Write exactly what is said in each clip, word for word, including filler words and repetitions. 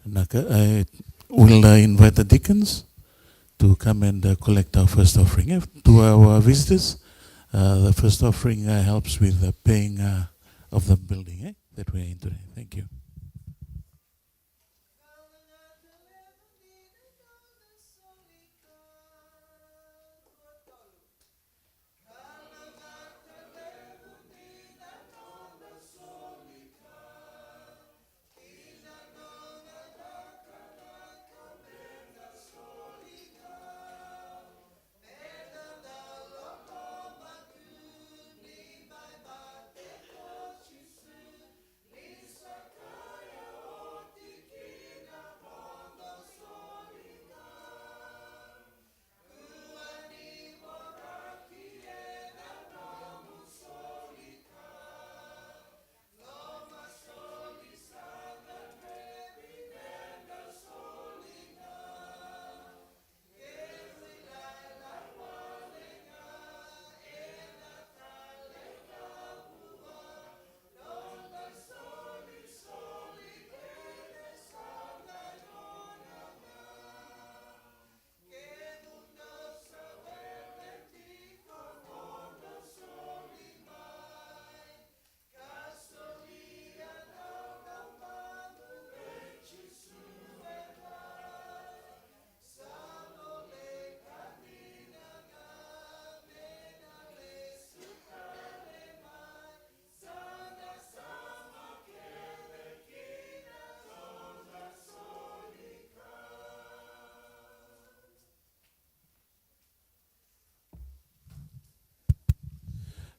Naka, I will uh, invite the deacons to come and uh, collect our first offering. Eh, to our visitors, uh, the first offering uh, helps with the paying uh, of the building eh, that we are in today. Thank you.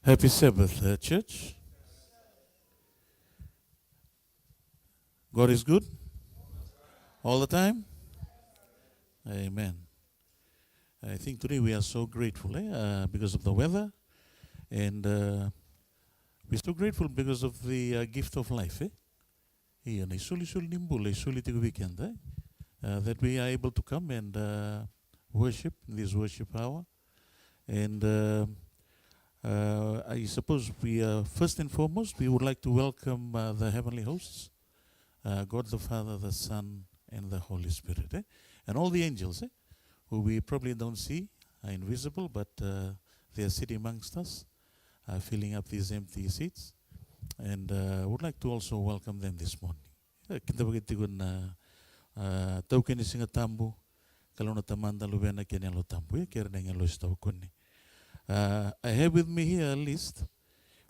Happy Sabbath, uh, church. God is good all the time. Amen. I think today we are so grateful eh, uh, because of the weather, and uh, we're so grateful because of the uh, gift of life. Eh? Ia na isolisoli ni bula e soli tiko vei keda, eh? Uh, that we are able to come and uh, worship in this worship hour. And uh, uh, I suppose we uh, first and foremost we would like to welcome uh, the heavenly hosts, uh, God the Father, the Son, and the Holy Spirit, eh? And all the angels, eh? Who we probably don't see, are invisible, but uh, they are sitting amongst us, uh, filling up these empty seats. And uh, I would like to also welcome them this morning. E, kidavaki tiko na a, taukei ni Siga Tabu, Kalou na Tamada, Luvena kei na Yalo Tabu, e, kei ira na agilosi taukuni. Uh, I have with me here a list,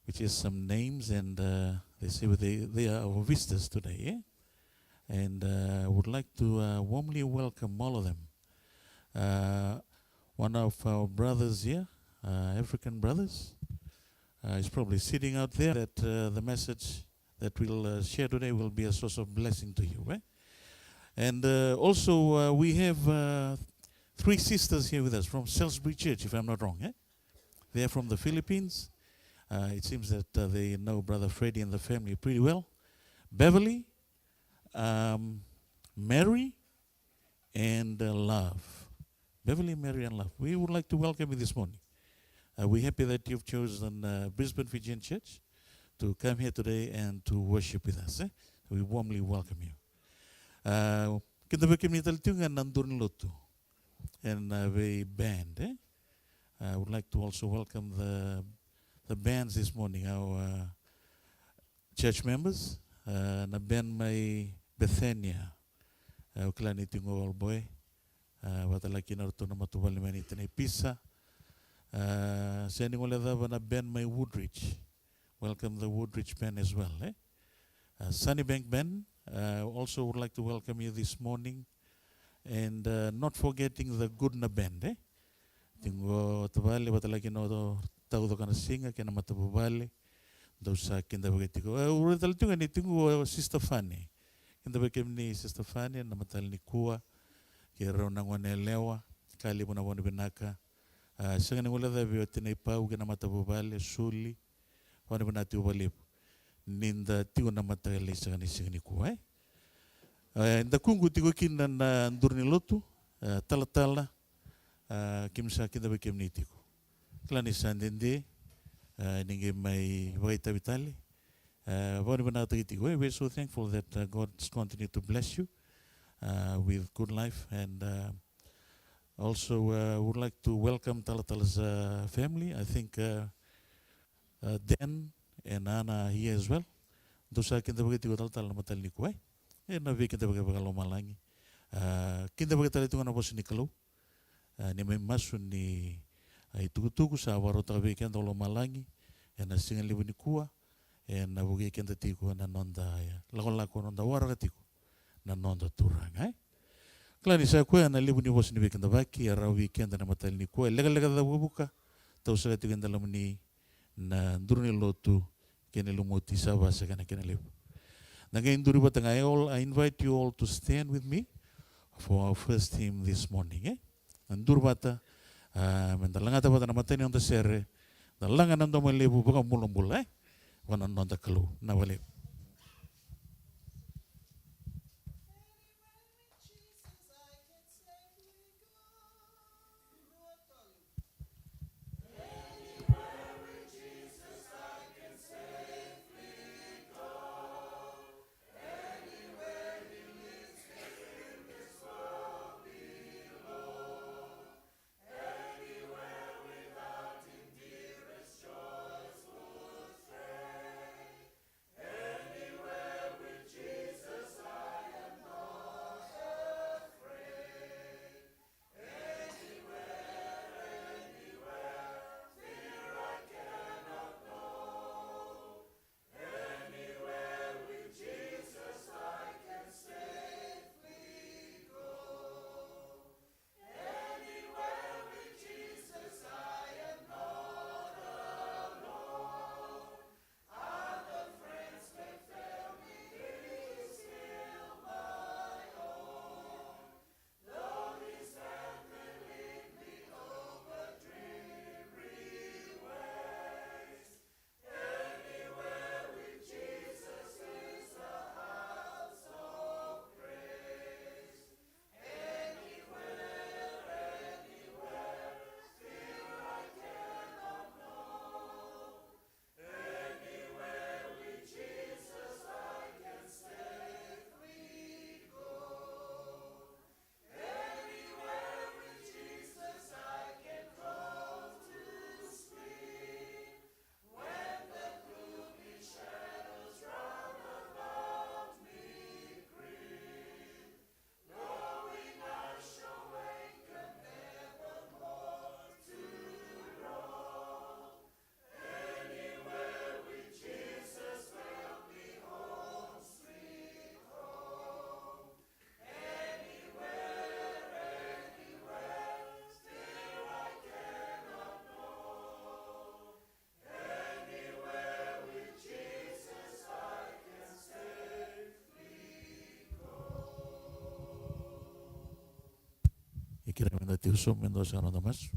which is some names, and uh, they say they, they are our visitors today, eh? And uh, I would like to uh, warmly welcome all of them. Uh, one of our brothers here, uh, African brothers, uh, is probably sitting out there, that uh, the message that we'll uh, share today will be a source of blessing to you. Eh? And uh, also, uh, we have uh, three sisters here with us from Salisbury Church, if I'm not wrong. Eh? They are from the Philippines. Uh, it seems that uh, they know Brother Freddy and the family pretty well. Beverly, um, Mary, and uh, Love. Beverly, Mary, and Love. We would like to welcome you this morning. Uh, we're happy that you've chosen uh, Brisbane Fijian Church to come here today and to worship with us. Eh? We warmly welcome you. Uh, kidavaki kemuni tale tiko ga na duru ni lotu ena vei band. Eh? I would like to also welcome the, the bands this morning, our uh, church members, uh, na band mai Bethania. Uh, au kila ni tiko qo Old Boy, uh, vata kei na ratou na matavuvale mai na ita na i Pisa. Uh, se ni gole cava na band mai Woodridge. Welcome the Woodridge band as well, eh? Uh, Sunnybank band, uh, also would like to welcome you this morning. And uh, not forgetting the Goodna band, eh? Tiko tavale, vata kei na taucoko na siga kei na matavuvale. Dou sa kidavaki tiko. E, au raica tale tiko ni tiko Sister Fanny. Kidavaki kemuni Sister Fanny, na mataka nikua. Kei rau na gone yalewa, ka levu na vakanuinui vinaka. A, sega ni guilecavi o tinai Pau kei na matavuvale, Suli. Vakanuinui vinaka tiko vakalevu. Ni da tiko na mataka lailai saka ni siga nikua, eh? E, da kuqu tiko kina na duru ni lotu, e, talatala, e, keimami sa kidavaki kemuni tiko. Kila ni sa dede, e, ni qai mai vakaitavi tale. E, vakanuinui vinakataki tiko, eh? We're so thankful that uh, God has continued to bless you. uh, with good life. And uh, also uh, would like to welcome Talatala's uh, family. I think uh, uh, Dan and Anna are here as well. Dou sa kidavaki tiko talatala na mataka nikua, e? Ena veikidavaki vakalomalagi. Uh, kidavaki tale tiko na vosa ni Kalou. Uh, ni mai masu ni uh, itukutuku sa vakarautaka vei keda o lomalagi ena siga levu nikua, ena vukei keda tiko ena noda uh, lakolako, noda waraka tiko na noda Turaga, e? Kila ni sa koya na levu ni vosa ni veikidavaki e rawa vei keda na mataka nikua, e lekaleka ca vukavuka, tau saka tiko e dalamuni na duru ni lotu kei na lumuti sa vasaka na kena levu. Na qai duri vata ga, I, all, I invite you all to stand with me for our first hymn this morning, e? Na duri vata, uh, meda lagata vata na matai ni noda sere, da laga na domo levu vakabulabula, e? Vua na noda Kalou. Na vakalevu. E kere meda tiko sobu meda sa noda masu.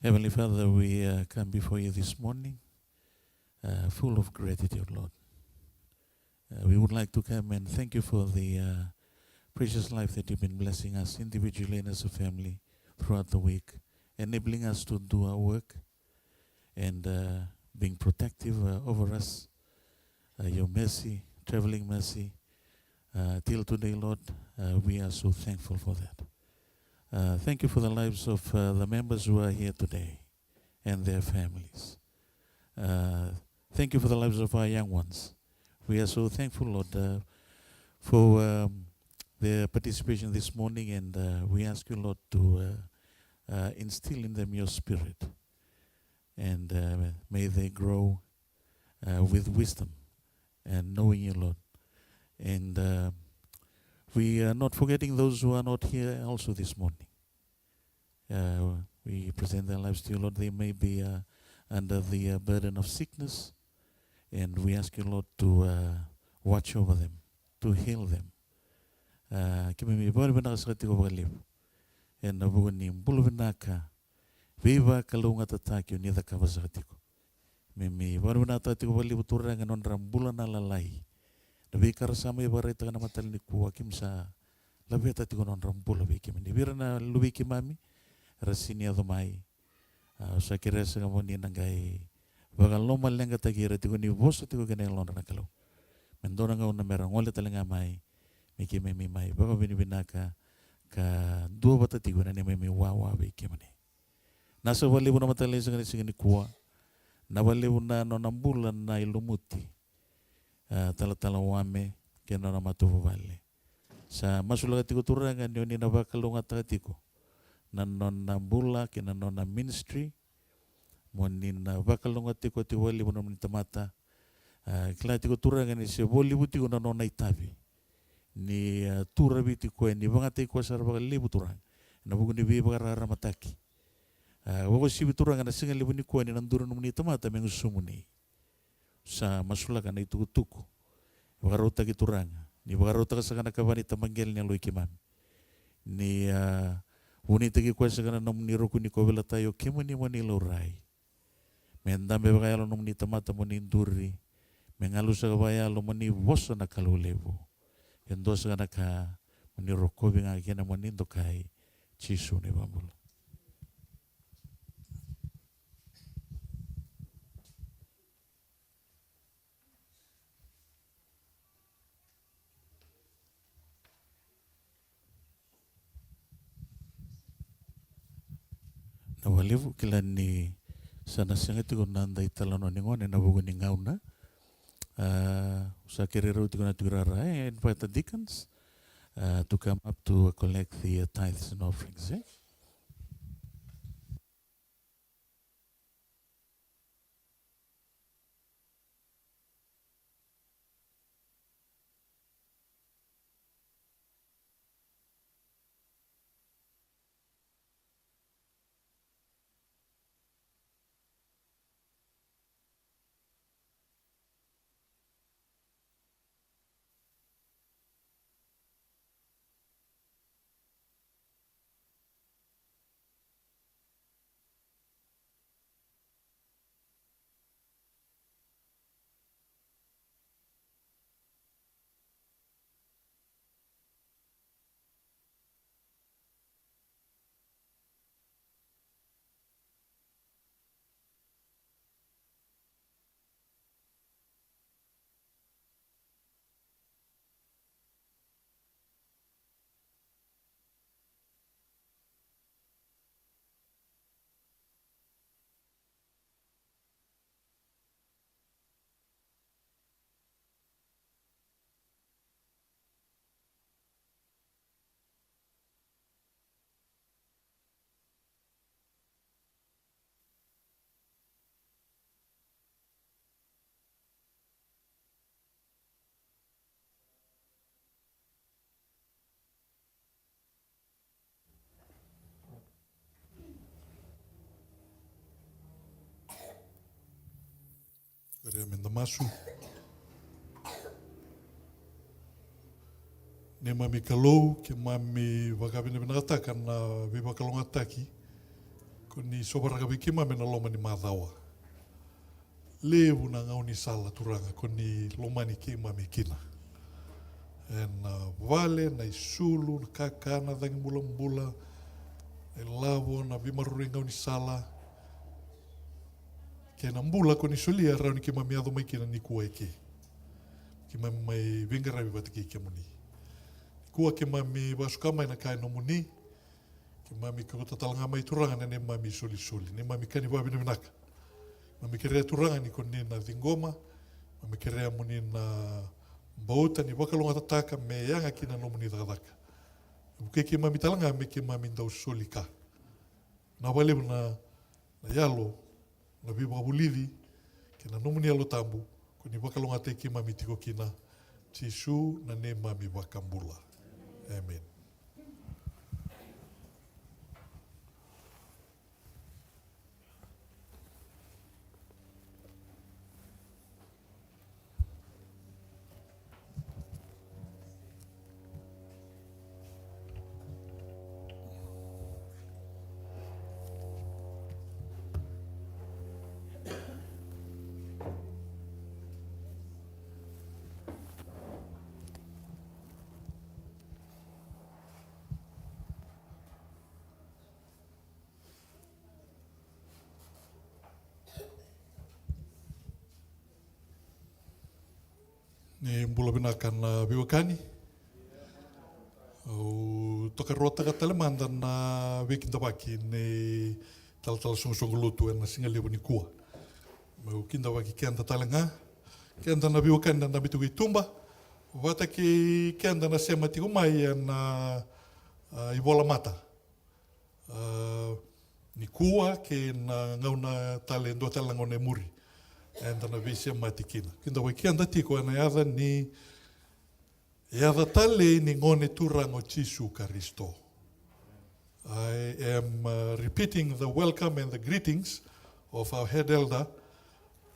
Heavenly Father, we uh, come before you this morning, uh, full of gratitude, Lord. Uh, we would like to come and thank you for the uh, precious life that you've been blessing us individually and as a family throughout the week, enabling us to do our work and uh, being protective uh, over us. Uh, your mercy, traveling mercy, uh, till today, Lord, uh, we are so thankful for that. Uh, thank you for the lives of uh, the members who are here today and their families. Uh, thank you for the lives of our young ones. We are so thankful, Lord, uh, for um, their participation this morning, and uh, we ask you, Lord, to uh, uh, instill in them your spirit, and uh, may they grow uh, with wisdom and knowing you, Lord. And uh, we are not forgetting those who are not here also this morning. Uh, we present their lives to you, Lord. They may be uh, under the uh, burden of sickness, and we ask you, Lord, to uh, watch over them, to heal them. Uh, keimami vakavinavinaka saka tiko vakalevu ena vuku ni bula vinaka, veivakalougatataki o ni cakava saka tiko. Keimami vakavinavinakataka tiko vakalevu, Turaga, na nodra bula na lalai, na veika ra sa mai vakaraitaka na mataka nikua. Keimami sa laveta tiko na nodra bula vei kemuni. Vei ira na luvei keimami era sini yaco mai, Au sa kerea saka mo ni na qai vakalomaleqataki ira tiko ni vosa tiko kina e yalodra na Kalou. Me dua na gauna me ra gole tale ga mai me keimami mai vakavinavinaka ka duavata tiko ena neimami wawa vei kemuni. Nasa vakalevu na mataka lailai saka ni siga nikua. Na vakalevu na nona bula na ilumuti, a, talatala Wame kei na nona matavuvale. Sa masulaka tiko Turaga ni o ni na vakalougatataka tiko na nona bula kei na nona ministry. Mo ni na vakalougatataki koya tiko vakalevu na nomuni tamata. A, kila tiko Turaga ni se vo levu tiko na nona itavi ni, a, tu raviti koya, ni vagataki koya sara vakalevu Turaga ena vuku ni veivakararamataki. A, vakauasivi Turaga na siga levu nikua ni na duri nomuni tamata me gusumuni. Sa masulaka na itukutuku vakarautaki Turaga, ni vakarautaka saka na kava ni tabaqele ni yalo i keimami. Ni, a, vunitaki koya saka na nomuni roko ni kauveilatai o kemuni mo ni laurai. Me dabe vakayalo nomuni tamata mo ni duri. Me galu saka vakayalo mo ni vosa na Kalou levu. E dua saka na ka mo ni rokovi ga kina mo ni dokai. Jisu na iVakabula. Na vakalevu, kila ni sa na sega tiko na dai talanoa ni gone ena vuku ni gauna. A, sa kerei rau tiko na tui rara, e, invite the deacons, a, to come up to collect the, uh, tithes and offerings, e. Kerea meda masu. Neimami Kalou, keimami vakavinavinakataka na veivakalougatataki ko ni sovaraka vei keimami ena loma ni macawa. Levu na gaunisala, Turaga, ko ni lomani keimami kina. Ena vale, na isulu, na kakana, cagi bulabula, na ilavo, na veimaroroi gaunisala, kei na bula ko ni solia, rawa ni keimami yaco mai kina nikua eke. Keimami mai veiqaravi vata kei kemuni. Nikua keimami vakasuka mai na ka e nomuni. Keimami kauta tale ga mai, Turaga, na neimami isolisoli, neimami ka ni vakavinavinaka. Keimami kerea, Turaga, ni ko ni na ciqoma. Keimami kerea mo ni na bauta ni vakalougatataka me yaga kina na nomuni cakacaka. Vukei keimami tale ga me keimami dau soli ka. Vinaka vakalevu na, na yalo, na veivakavulici kei na nomuni Yalo Tabu, ko ni vakalougatataki keimami tiko kina. Jisu na neimami iVakabula. Emeni. Ni bula vinaka na veiwekani. Au tokaruataka tale mada na veikidavaki ni talatala soqosoqo lotu ena siga levu nikua. Meu kidavaki keda tale ga, keda na veiwekani na dabe tiko i tuba, vata kei keda na sema tiko mai ena, a, ivolamata. A, nikua kei na gauna tale, dua tale na gauna e muri eda na veisemati kina. Kidavaki keda tiko ena yaca ni, yaca talei ni Gone Turaga o Jisu Karisito. I am, uh, repeating the welcome and the greetings of our head elder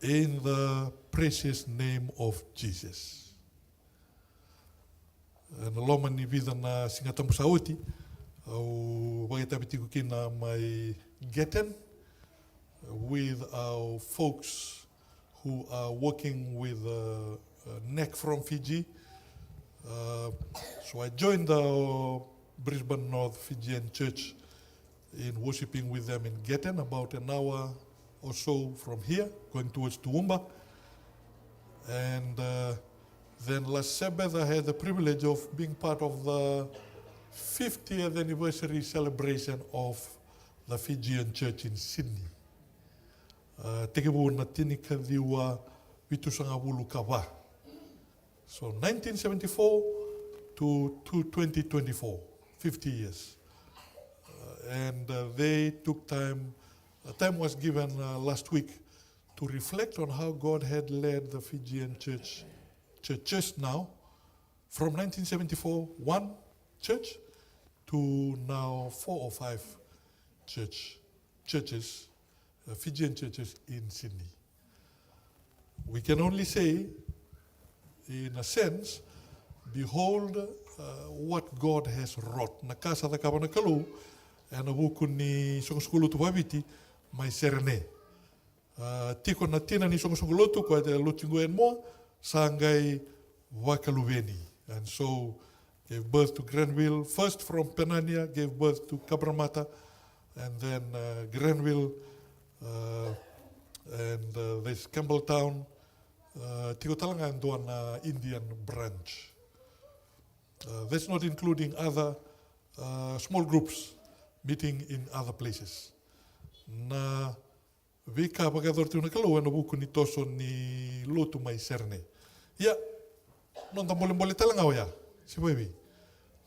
in the precious name of Jesus. Ena loma ni vica na Siga Tabu sa oti, au vakaitavi tiko kina mai Gatton with our folks who are working with, uh, uh, NEC from Fiji. Uh, so I joined the Brisbane North Fijian Church in worshiping with them in Gatton, about an hour or so from here, going towards Toowoomba. And, uh, then last Sabbath, I had the privilege of being part of the fiftieth anniversary celebration of the Fijian Church in Sydney. Uh, tekivu na tinikaciwa vitusagavulu ka va. So nineteen seventy-four to, to twenty twenty-four, fifty years. Uh, and, uh, they took time, uh, time was given, uh, last week to reflect on how God had led the Fijian church, churches now, from nineteen seventy-four, one church, to now four or five church, churches, uh, Fijian churches in Sydney. We can only say, in a sense, behold, uh, what God has wrought. Na ka sa cakava na Kalou ena vuku ni soqosoqo lotu vakaviti mai Serene. Uh, tiko na tina ni soqosoqo lotu, ko e lotu qo e Moa, sa qai vakaluveni. And so gave birth to Granville, first from Penania, gave birth to Cabramatta, and then, uh, Granville, uh, and, uh, there's Campbelltown, uh, tiko tale ga e dua na Indian branch. Uh, that's not including other, uh, small groups meeting in other places. Na veika vakayacora tiko na Kalou ena vuku ni toso ni lotu mai Serene. Ia, noda bolebole tale ga oya, se vakaevei?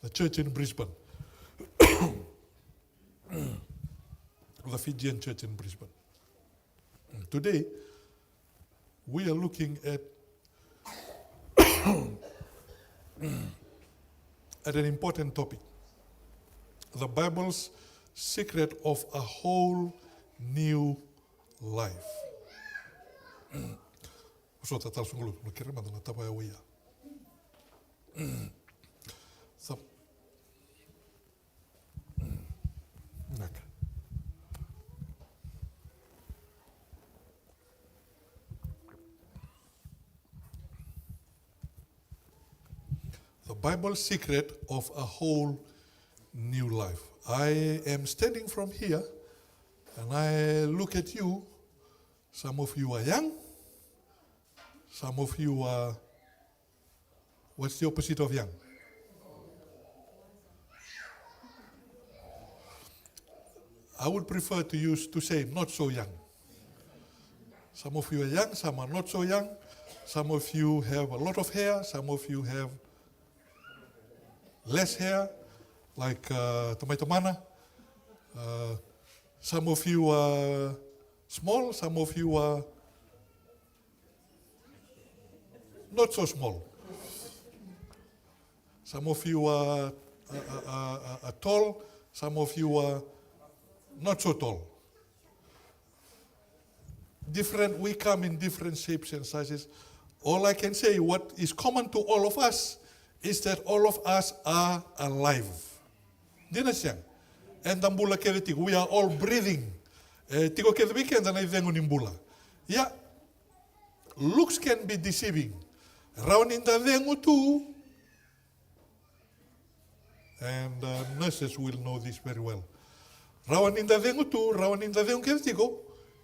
The church in Brisbane. The Fijian church in Brisbane. Today, we are looking at, at an important topic. The Bible's secret of a whole new life. Vosota, tala soqo lotu, na kere mada na tavaya oya. Sa- Naka. The Bible secret of a whole new life. I am standing from here and I look at you. Some of you are young. Some of you are, what's the opposite of young? I would prefer to use, to say, not so young. Some of you are young, some are not so young. Some of you have a lot of hair, some of you have less hair, like, uh, Tamai Tamana. Uh, some of you are small, some of you are not so small. Some of you are, are, are, are, are tall, some of you are not so tall. Different, we come in different shapes and sizes. All I can say, what is common to all of us is that all of us are alive. Dina se sega? Eda bula kece tiko, we are all breathing. E tiko kece vei keda na icegu ni bula. Ia, looks can be deceiving. Rawa ni da cegu tu. And, uh, nurses will know this very well. Rawa ni da cegu tu, rawa ni da cegu kece tiko,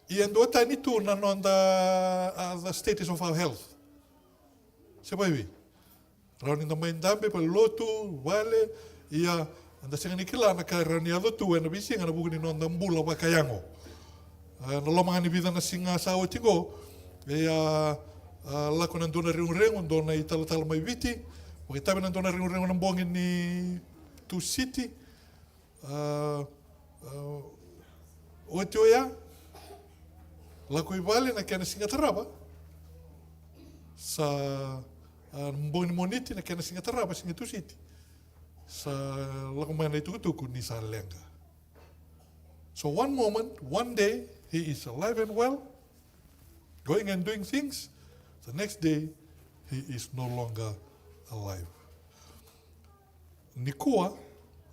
ia duatani tu na noda, uh, the status of our health. Se vaivi. Rawa ni da mai dabe, vale lotu, vale, ia, eda sega ni kila na ka e rawa ni yaco tu ena veisiga ena vuku ni noda bula vakayago. E, na loma ga ni vica na siga sa oti qo, e a, a lako na dua na reguregu, dua na italatala mai Viti, vakaitavi na dua na reguregu na bogi ni Tusiti. A, a, oti oya, lako i vale na kena siga tarava. Sa, a, bogi ni Moniti na kena siga tarava, siga Tusiti. Sa lako mai na itukutuku ni sa leqa. So one moment, one day, he is alive and well, going and doing things. The next day, he is no longer alive. Nikua,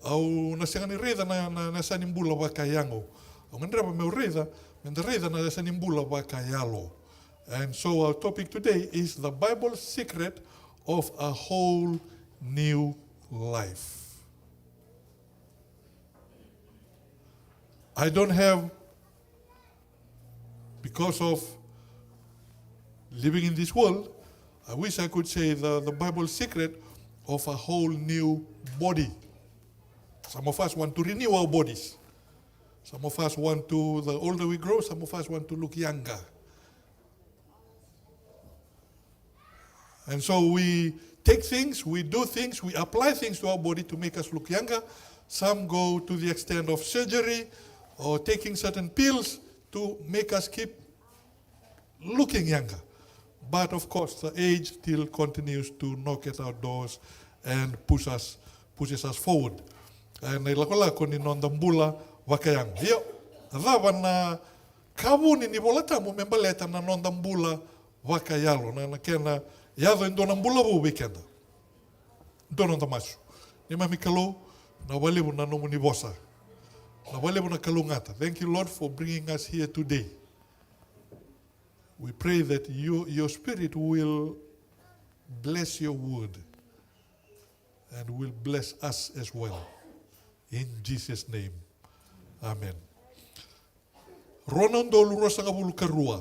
au na sega ni raica na, na, na yasa ni bula vakayago. Au gadreva meu raica, me da raica na yasa ni bula vakayalo. And so our topic today is the Bible secret of a whole new life. I don't have, because of living in this world, I wish I could say the, the Bible secret of a whole new body. Some of us want to renew our bodies. Some of us want to, the older we grow, some of us want to look younger. And so we take things, we do things, we apply things to our body to make us look younger. Some go to the extent of surgery or taking certain pills to make us keep looking younger. But of course, the age still continues to knock at our doors and push us, pushes us forward. E, na ilakolako ni noda bula vakayago. Io, cava na ka vuni ni Vola Tabu me baleta na noda bula vakayalo, na, na kena yaco e dua na bula vou vei keda. Dua na noda masu. Neimami Kalou, na valevu na nomuni vosa. Na valevu na kalougata. Thank you, Lord, for bringing us here today. We pray that you, your spirit will bless your word and will bless us as well. In Jesus' name. Amen. Rua na udolu ruasagavulu ka rua.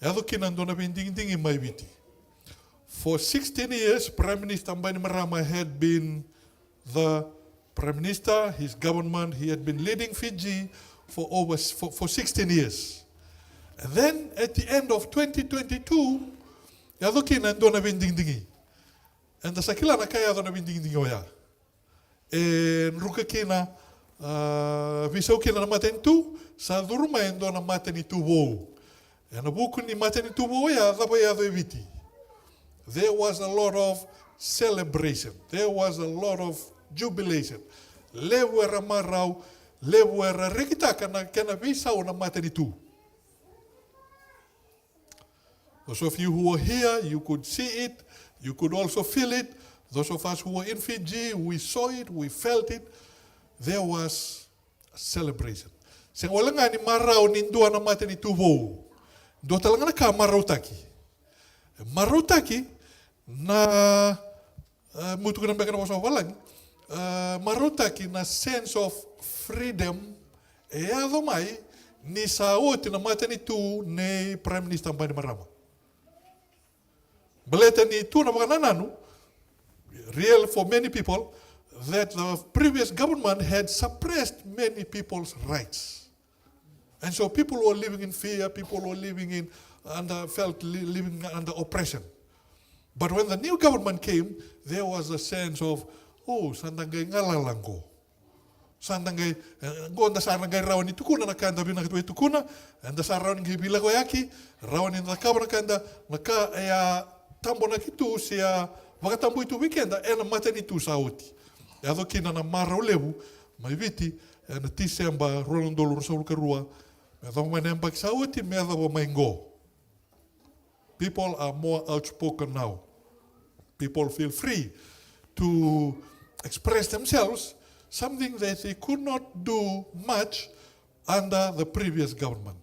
E yaco kina e dua na veidigidigi mai Viti. For sixteen years, Prime Minister Bainimarama had been the Prime Minister, his government, he had been leading Fiji for over, for, for sixteen years. And then at the end of twenty twenty-two, e yaco kina e dua na veidigidigi. Eda sa kila na ka e yaco na veidigidigi oya. E druka kina, a, veisau kina na matanitu, sa curu mai e dua na matanitu vou. Ena vuku ni matanitu vou oya, cava e yaco e Viti? There was a lot of celebration. There was a lot of jubilation. Levu era marau, levu era rekitaka na kena veisau na matanitu. Those of you who were here, you could see it, you could also feel it. Those of us who were in Fiji, we saw it, we felt it. There was a celebration. Sega wale ga ni marau ni dua na matanitu vou. Dua tale ga na ka marautaki. E marautaki na, e, meu tukuna beka na vosa vavalagi. E, marautaki na sense of freedom e yaco mai ni sa oti na matanitu nei Prime Minister Bainimarama. Baleta ni tu na vakanananu, real for many people, that the previous government had suppressed many people's rights. And so people were living in fear, people were living in, under, felt li-, living under oppression. But when the new government came, there was a sense of, oh, sa da qai galala qo. Sa da qai, e, qo da sa na qai rawa ni tukuna na ka da vinakata me tukuna, e, da sa rawa ni qai veilakoyaki, rawa ni da cakava na ka da, na ka e a tabonaki tu se a vakatabui tu vei keda ena matanitu sa oti. E yaco kina na marau levu mai Viti, ena Tiseba rua na udolu ruasagavulu ka rua, me yacova mai na yabaki sa oti, me yacova mai qo. People are more outspoken now. People feel free to express themselves, something that they could not do much under the previous government.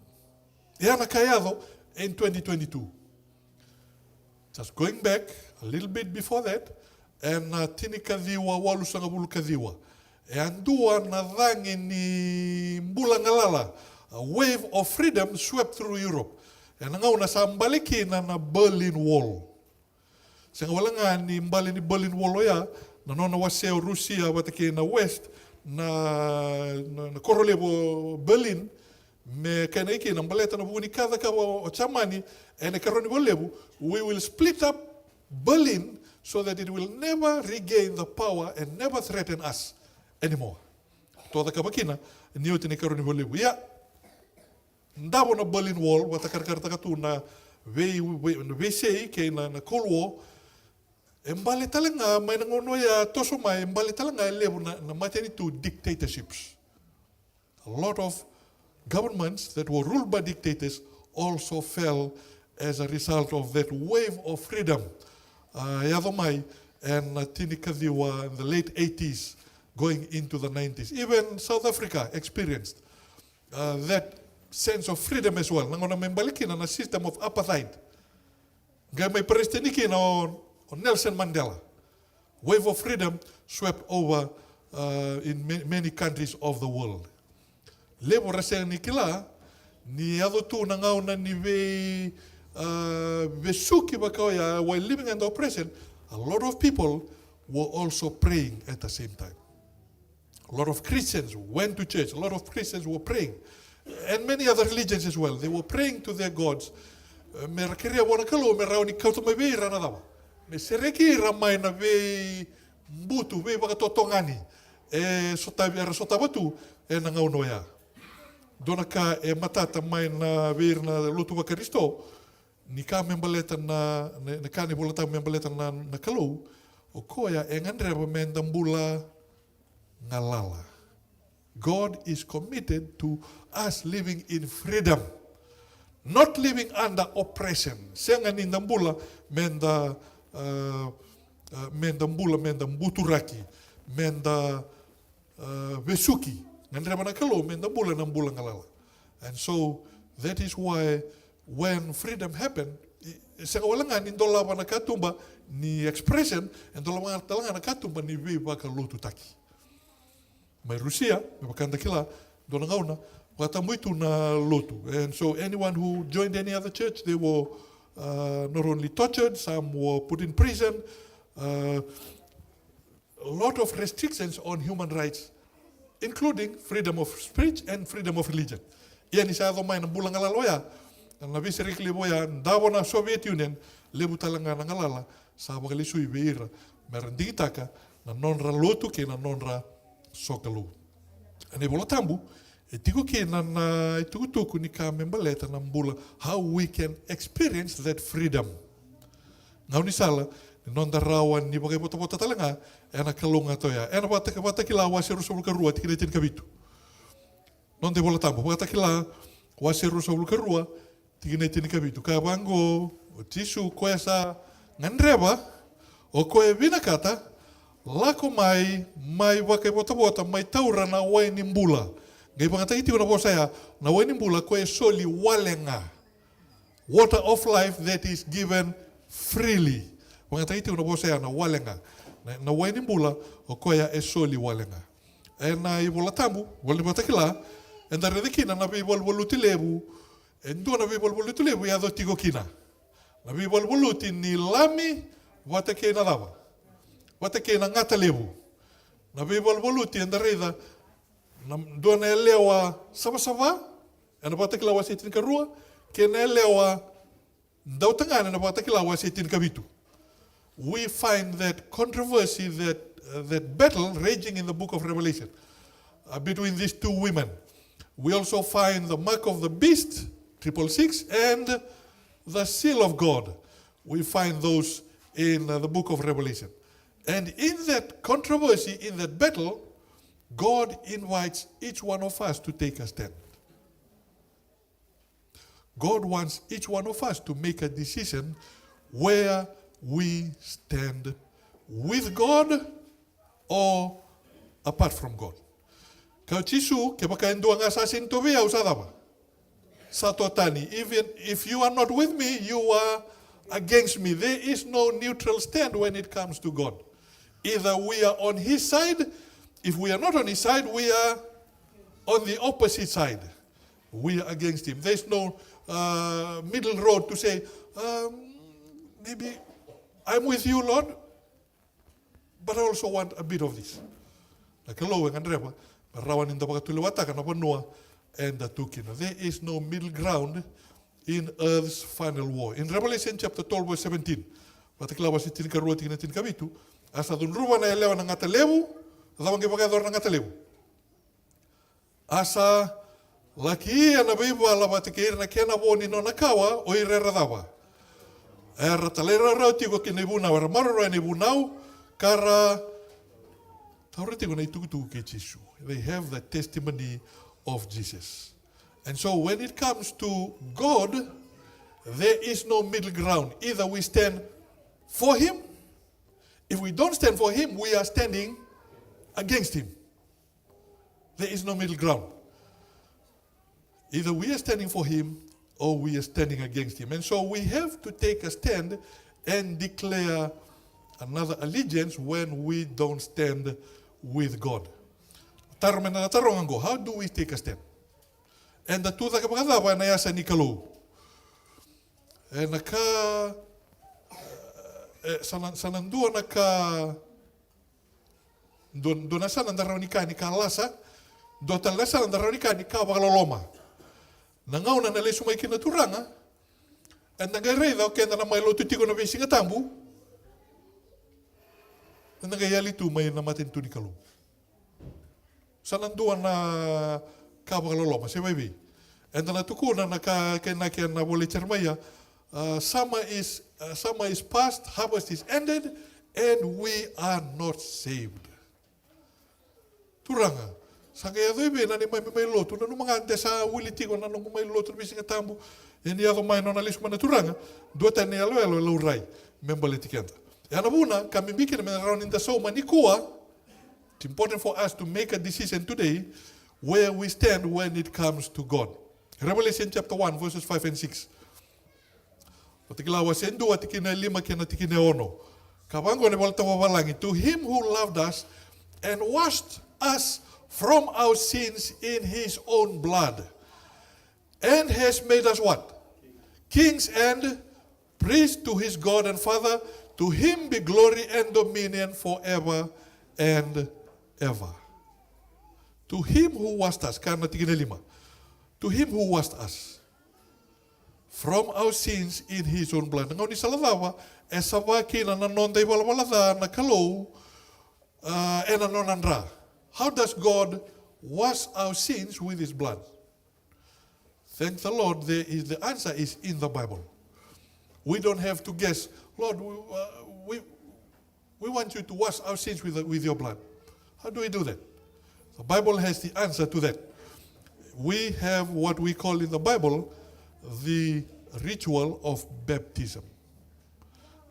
E a na ka e yaco in twenty twenty-two. Just going back a little bit before that, ena, a, tinikaciwa walusagavulu kaciwa. E a dua na cagi ni bula galala, a wave of freedom swept through Europe. Ena gauna sa bale kina na Berlin Wall. Sega wale ga ni bale ni Berlin Wall oya, na nona wasea o Rusia vata kei na West, na, na, na koro levu o Berlin, me kena ikina baleta na vuku ni ka cakava o, o Jamani ena ikarua ni valelevu, we will split up Berlin so that it will never regain the power and never threaten us anymore. To cakava kina ni oti na ikarua ni valelevu. Ia, davo na Berlin Wall, vata karakarataka tu na vei, vei, na veisei kei na, na Cold War. E bale tale ga, mai na gauna oya toso mai, e bale tale ga e levu na, na matanitu dictatorships. A lot of governments that were ruled by dictators also fell as a result of that wave of freedom. Uh, yaco mai ena tinikaciwa, in the late eighties, going into the nineties. Even South Africa experienced uh, that sense of freedom as well. Na gauna me bale kina na system of apartheid. Qai mai president kina o, o Nelson Mandela. Wave of freedom swept over uh, in ma many countries of the world. Levu ra sega ni kila ni yaco tu na gauna ni vei uh, vesuki vaka oya, while living under oppression, a lot of people were also praying at the same time. A lot of Christians went to church. A lot of Christians were praying. And many other religions as well. They were praying to their gods. Eh, me ra kerea vua na Kalou, me rawa ni kauta mai vei ira na cava. Me sereki ira mai na veibutu, veivakatotogani. E sotavi, era sotava tu, ena gauna oya. Dua na ka e matata mai na vei ira na lotu vaKarisito, ni ka me baleta na, na, na ka ni Vola Tabu me baleta na, na Kalou, o koya e gadreva me da bula galala. God is committed to us living in freedom, not living under oppression. Sega ni da bula me da, uh, uh, me da bula, me da buturaki, me da uh, vesuki. Gadreva na Kalou me da bula na bula galala. And so that is why when freedom happened, e sega wale ga ni dolava na katuba ni expression, e dolava tale ga na katuba ni veivakalotutaki. Mai Rusia, me vaka da kila, dua na gauna vakatabui tu na lotu. And so anyone who joined any other church, they were uh, not only tortured, some were put in prison. Uh, a lot of restrictions on human rights, including freedom of speech and freedom of religion. Ia ni sa yaco mai na bula galala oya, na veisereki levu oya, davo na Soviet Union, levu tale ga na galala sa vakalesui vei ira me ra digitaka na nodra lotu kei na nodra sokalou. Ena iVola Tabu e tiko kina na itukutuku ni ka me baleta na bula, how we can experience that freedom. Gaunisala ni noda rawa ni vakaivotavota tale ga ena kalougata oya. Ena Vakatakila wase ruasagavulu ka rua tikina e tinikavitu. Noda iVola Tabu, Vakatakila wase ruasagavulu ka rua tikina e tinikavitu. Kaya vaqo o Jisu, koya sa gadreva, o koya e vinakata, lako mai, mai vakaivotavota, mai taura na wai ni bula. Qai vakayagataki tiko na vosa ya, na wai ni bula koya e soli wale ga. Water of life that is given freely. Vakayagataki tiko na vosa ya na wale ga. Na, na wai ni bula o koya e soli wale ga. Ena iVola Tabu, Vola ni Vakatakila, eda raica kina na veivaluvaluti levu. E dua na veivaluvaluti levu e yaco tiko kina. Na veivaluvaluti ni lami vata kei na cava? Vata kei na gata levu. Na veivaluvaluti eda raica na dua na yalewa savasava ena Vakatakila wase tinikarua, kei na yalewa dautagane ena Vakatakila wase tinikavitu. We find that controversy, that, uh, that battle raging in the book of Revelation, uh, between these two women. We also find the mark of the beast, triple six, and the seal of God. We find those in, uh, the book of Revelation. And in that controversy, in that battle, God invites each one of us to take a stand. God wants each one of us to make a decision where we stand, with God or apart from God. Kaya o Jisu, kevaka e dua ga sa sega ni tu vei au, sa cava? Sa tu tani. Even if you are not with me, you are against me. There is no neutral stand when it comes to God. Either we are on his side, if we are not on his side, we are on the opposite side. We are against him. There's no, uh, middle road to say, um, maybe I'm with you, Lord, but I also want a bit of this. Na Kalou e gadreva me rawa ni da vakatulewataka na vanua eda tu kina. There is no middle ground in earth's final war. In Revelation chapter twelve, verse seventeen, Vakatakila wase tinikarua, tikina tinikavitu, a sa cudruva na yalewa na gata levu. Cava qai vakayacora na gata levu? A sa laki ia na veivala vata kei ira na kena vo ni nona kawa, o ira era cava? Era talairawarawa tiko ki na ivunau, era maroroya na ivunau, ka ra taura tiko na itukutuku kei Jisu. They have the testimony of Jesus. And so when it comes to God, there is no middle ground. Either we stand for him, if we don't stand for him, we are standing against him. There is no middle ground. Either we are standing for him or we are standing against him. And so we have to take a stand and declare another allegiance when we don't stand with God. Taro me na taroga qo, how do we take a stand? Eda tu cake vakacava ena yasa ni Kalou? E na ka, e, sa na, sa na dua na ka, dua, dua na yasana da rawa ni kaya ni ka lasa, dua tale na yasana da rawa ni kaya ni ka vakaloloma. Na gauna na lesu mai kina na Turaga, eda qai raica o keda na mai lotu tiko na veisiga tabu, eda qai yali tu mai na matanitu ni Kalou. Sa na dua na ka vakaloloma, se vakaevei? Eda na tukuna na ka kena, kena vola i Jeremaia, uh, summer is, uh, summer is past, harvest is ended, and we are not saved. Turaga, sa qai yaco i vei na neimami mai lotu? Nanuma ga de sa wili tiko na noqu mai lotu na veisiga tabu, ia ni yaco mai na nona lesu mai na Turaga, duatani na iyaloyalo e laurai me baleti keda. Ia na vuna ka bibi kina me na rawa ni da sauma nikua. It's important for us to make a decision today where we stand when it comes to God. Revelation chapter one, verses five and six. Vakatakila wase dua, tikina e lima kei na tikina e ono. Ka vaqo na iVolatabu vavalagi: "To him who loved us and washed us from our sins in his own blood, and has made us" what? "Kings and priests to his God and Father. To him be glory and dominion forever and ever." To him who washed us, ka na tikina e lima. To him who washed us from our sins in his own blood. Na gaunisala cava e sava kina na noda ivalavala ca na Kalou, ah, ena nona dra? How does God wash our sins with his blood? Thank the Lord, there is, the answer is in the Bible. We don't have to guess. "Lord, we, uh, we, we want you to wash our sins with, with your blood." How do we do that? The Bible has the answer to that. We have what we call in the Bible the ritual of baptism.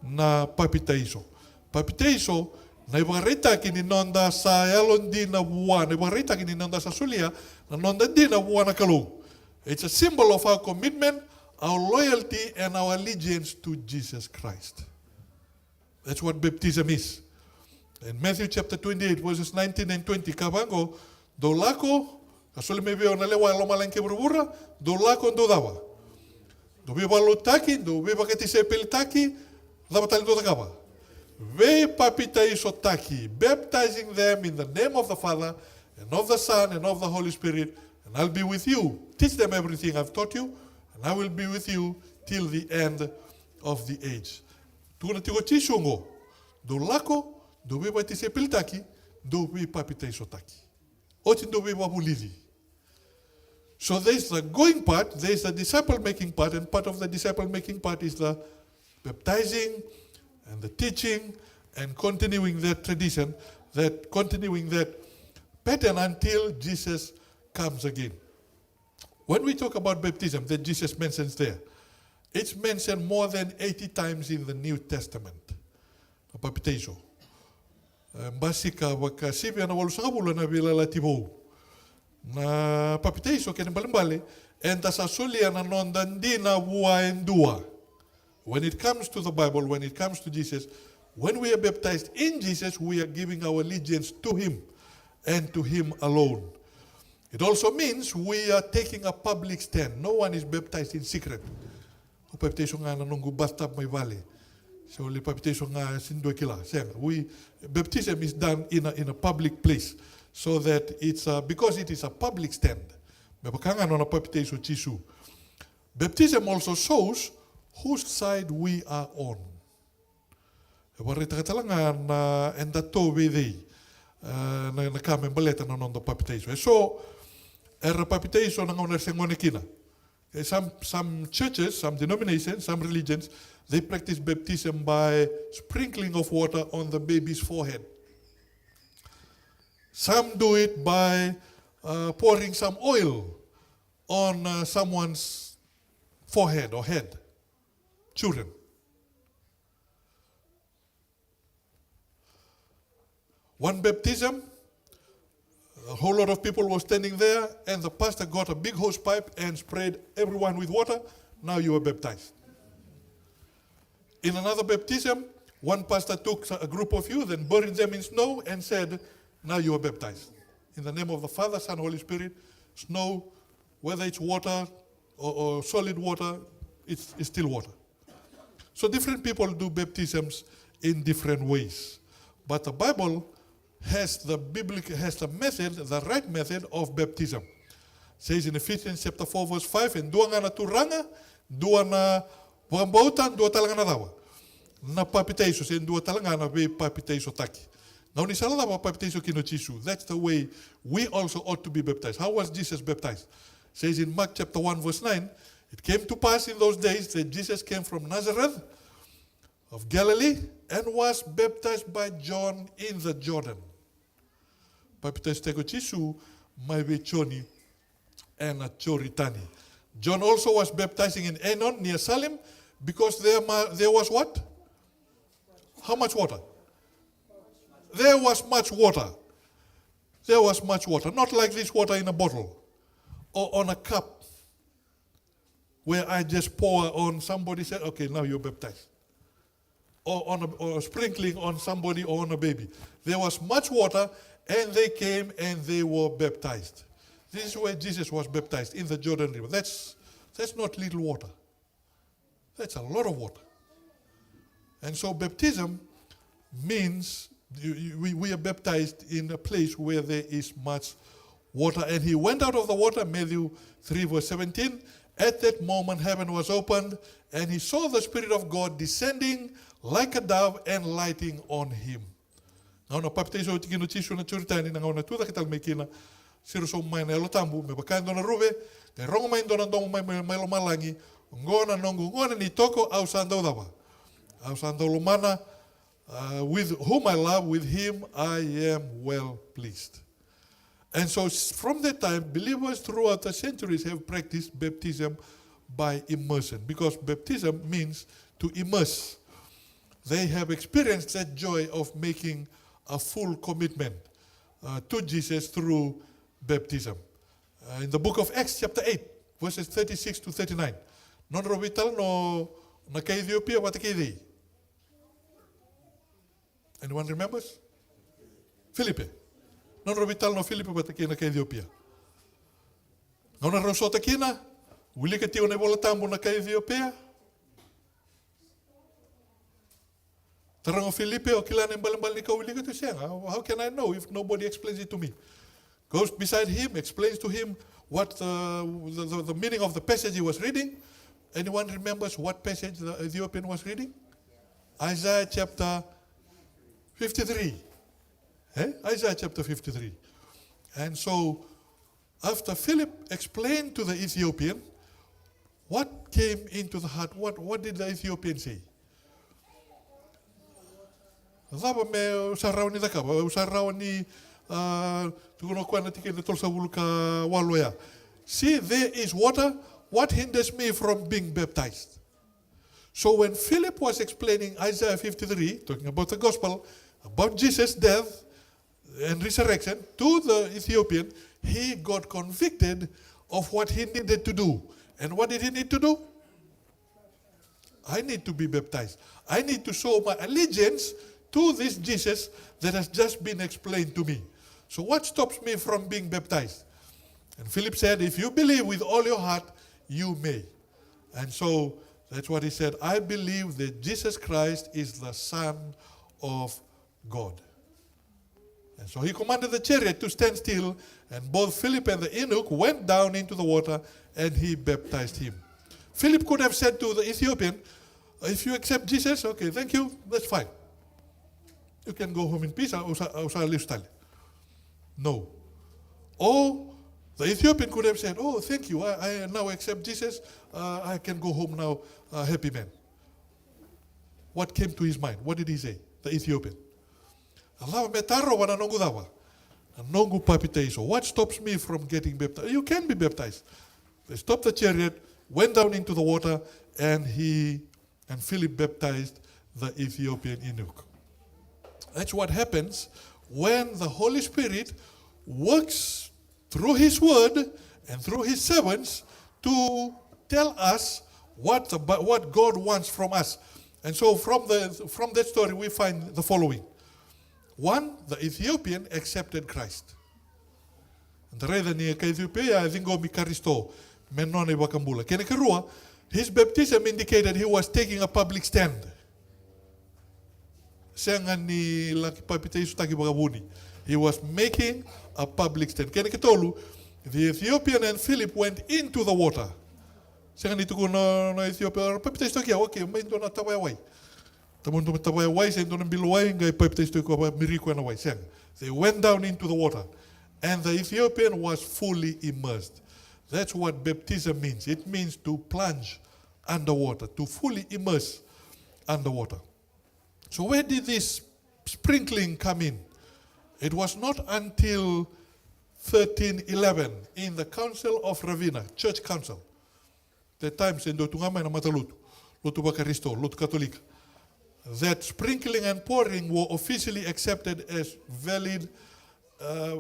Na papitaiso. Papitaiso na ivakaraitaki ni noda sa yalodina vua, na ivakaraitaki ni noda sa solia na noda dina vua na Kalou. It's a symbol of our commitment, our loyalty, and our allegiance to Jesus Christ. That's what baptism is. In Matthew chapter twenty-eight, verses nineteen and twenty, ka vaqo: "Dou lako, ka soli mai vei au na lewa e lomalagi kei vuravura, dou lako, dou cava? Dou veivakalotutaki, dou veivakatisaipelitaki, cava tale dou cakava? Veipapitaisotaki, baptizing them in the name of the Father, and of the Son, and of the Holy Spirit, and I'll be with you. Teach them everything I've taught you, and I will be with you till the end of the age." Tukuna tiko o Jisu oqo: "Dou lako, dou veivakatisaipelitaki, dou veipapitaisotaki." Oti dou veivakavulici. So there's the going part, there's the disciple making part, and part of the disciple making part is the baptizing and the teaching and continuing that tradition, that, continuing that pattern until Jesus comes again. When we talk about baptism that Jesus mentions there, it's mentioned more than eighty times in the New Testament. Na papitaiso. E, basika vakasivia na walusagavulu ena Veiyalayalati Vou. Na papitaiso kena ibalebale, eda sa solia na noda dina vua e dua. When it comes to the Bible, when it comes to Jesus, when we are baptized in Jesus, we are giving our allegiance to him and to him alone. It also means we are taking a public stand. No one is baptized in secret. Au papitaiso ga ena noqu bathtub mai vale. Se o lai papitaiso ga, se dua e kila. Sega. We, baptism is done in a, in a public place. So that it's a, because it is a public stand. Me vaka ga nona papitaiso o Jisu. Baptism also shows whose side we are on. E vakaraitaka tale ga na, eda tu vei cei, e, na, na ka me baleta na noda papitaiso. E so era papitaiso na gauna era se gone kina. Okay, some, some churches, some denominations, some religions, they practice baptism by sprinkling of water on the baby's forehead. Some do it by, uh, pouring some oil on, uh, someone's forehead or head. Children. One baptism, a whole lot of people were standing there, and the pastor got a big hose pipe and sprayed everyone with water. Now you are baptized. In another baptism, one pastor took a group of you, then buried them in snow and said, "Now you are baptized. In the name of the Father, Son, Holy Spirit, snow, whether it's water or, or solid water, it's, it's still water." So different people do baptisms in different ways. But the Bible has the biblical, has the method, the right method of baptism. Says in Ephesians chapter four verse five, "E dua ga na Turaga, dua na vakabauta, dua tale ga na cava? Na papitaiso, se dua tale ga na veipapitaisotaki." Gauna ni sala cava a papitaiso kina o Jisu? That's the way we also ought to be baptized. How was Jesus baptized? Says in Mark chapter one verse nine, "It came to pass in those days that Jesus came from Nazareth of Galilee and was baptized by John in the Jordan." Papitaisotaki o Jisu mai vei Joni ena Joritani. John also was baptizing in Aenon near Salim, because there, ma-, there was what? How much water? There was much water. There was much water. Not like this water in a bottle or on a cup where I just pour on somebody, say, "Okay, now you're baptized." Or on a, or sprinkling on somebody or on a baby. There was much water, and they came and they were baptized. This is where Jesus was baptized, in the Jordan River. That's, that's not little water. That's a lot of water. And so baptism means you, you, we, we are baptized in a place where there is much water. "And he went out of the water," Matthew three verse seventeen. "At that moment heaven was opened, and he saw the Spirit of God descending like a dove and lighting on him." Gauna papitaiso oti kina o Jisu na Joritani, na gauna tucake tale mai kina, siro sobu mai na Yalo Tabu me vaka e dua na ruve, qai rogo mai e dua na domo mai, mai, mai lomalagi, "Oqo na noqu gone ni toko, au sa dau cava? Au sa dau lomana, uh, with whom I love, with him I am well pleased." And so s-, from that time, believers throughout the centuries have practiced baptism by immersion, because baptism means to immerse. They have experienced that joy of making a full commitment, uh, to Jesus through baptism. Uh, in the book of Acts chapter eight, verses thirty-six to thirty-nine. Nodrau veitalanoa na kai Ethiopia vata kei cei? Anyone remembers? Filipe. Nodrau veitalanoa o Filipe vata kei na kai Ethiopia. Gauna rau sota kina, wilika tiko na iVola Tabu na kai Ethiopia. Taroga o Filipe, "O kila na ibalebale ni ka au wilika tu?" "Sega, how can I know if nobody explains it to me?" Goes beside him, explains to him what the, the, the, the meaning of the passage he was reading. Anyone remembers what passage the Ethiopian was reading? Isaiah chapter fifty-three. Eh? Isaiah chapter fifty-three. And so, after Philip explained to the Ethiopian, what came into the heart? What, what did the Ethiopian say? "Cava meu sa rawa ni cakava? Au sa rawa ni, ah, tukuna o koya na tikina tolusagavulu ka walu oya. See, there is water. What hinders me from being baptized?" So when Philip was explaining Isaiah fifty-three, talking about the gospel, about Jesus' death and resurrection to the Ethiopian, he got convicted of what he needed to do. And what did he need to do? "I need to be baptized. I need to show my allegiance to this Jesus that has just been explained to me. So what stops me from being baptized?" And Philip said, "If you believe with all your heart, you may." And so That's what he said. "I believe that Jesus Christ is the Son of God." And so he commanded the chariot to stand still, and both Philip and the eunuch went down into the water, and he baptized him. Philip could have said to the Ethiopian, "If you accept Jesus, okay, thank you, that's fine. You can go home in peace, au sa, au sa lesu tale." No. Or the Ethiopian could have said, "Oh, thank you, I, I now accept Jesus, uh, I can go home now, uh, happy man." What came to his mind? What did he say? The Ethiopian. "A cava me tarova na noqu cava? Na noqu papitaiso. What stops me from getting baptized?" You can be baptized. They stopped the chariot, went down into the water, and he and Philip baptized the Ethiopian eunuch. That's what happens when the Holy Spirit works through his word and through his servants to tell us what the, what God wants from us. And so from the, from that story we find the following. One, the Ethiopian accepted Christ. Eda raica ni ka Ethiopia ya e ciqomi Karisito me nona iVakabula. Kena karua, his baptism indicated he was taking a public stand. Sega ni laki papitaisotaki vakavuni. He was making a public stand. Kena katolu, the Ethiopian and Philip went into the water. Sega ni tukuna na Ethiopia, "Papitaisotaki au, okay, mai dua na tavaya wai." Tabu dua na tavaya wai, se dua na bilo wai, qai papitaisotaki koya, miriki koya na wai. Sega. They went down into the water. And the Ethiopian was fully immersed. That's what baptism means. It means to plunge underwater, to fully immerse underwater. So where did this sprinkling come in? It was not until thirteen eleven in the Council of Ravenna, Church Council. That time se dua tu ga mai na matalotu, lotu vaKarisito, lotu Katolika. That sprinkling and pouring were officially accepted as valid, uh,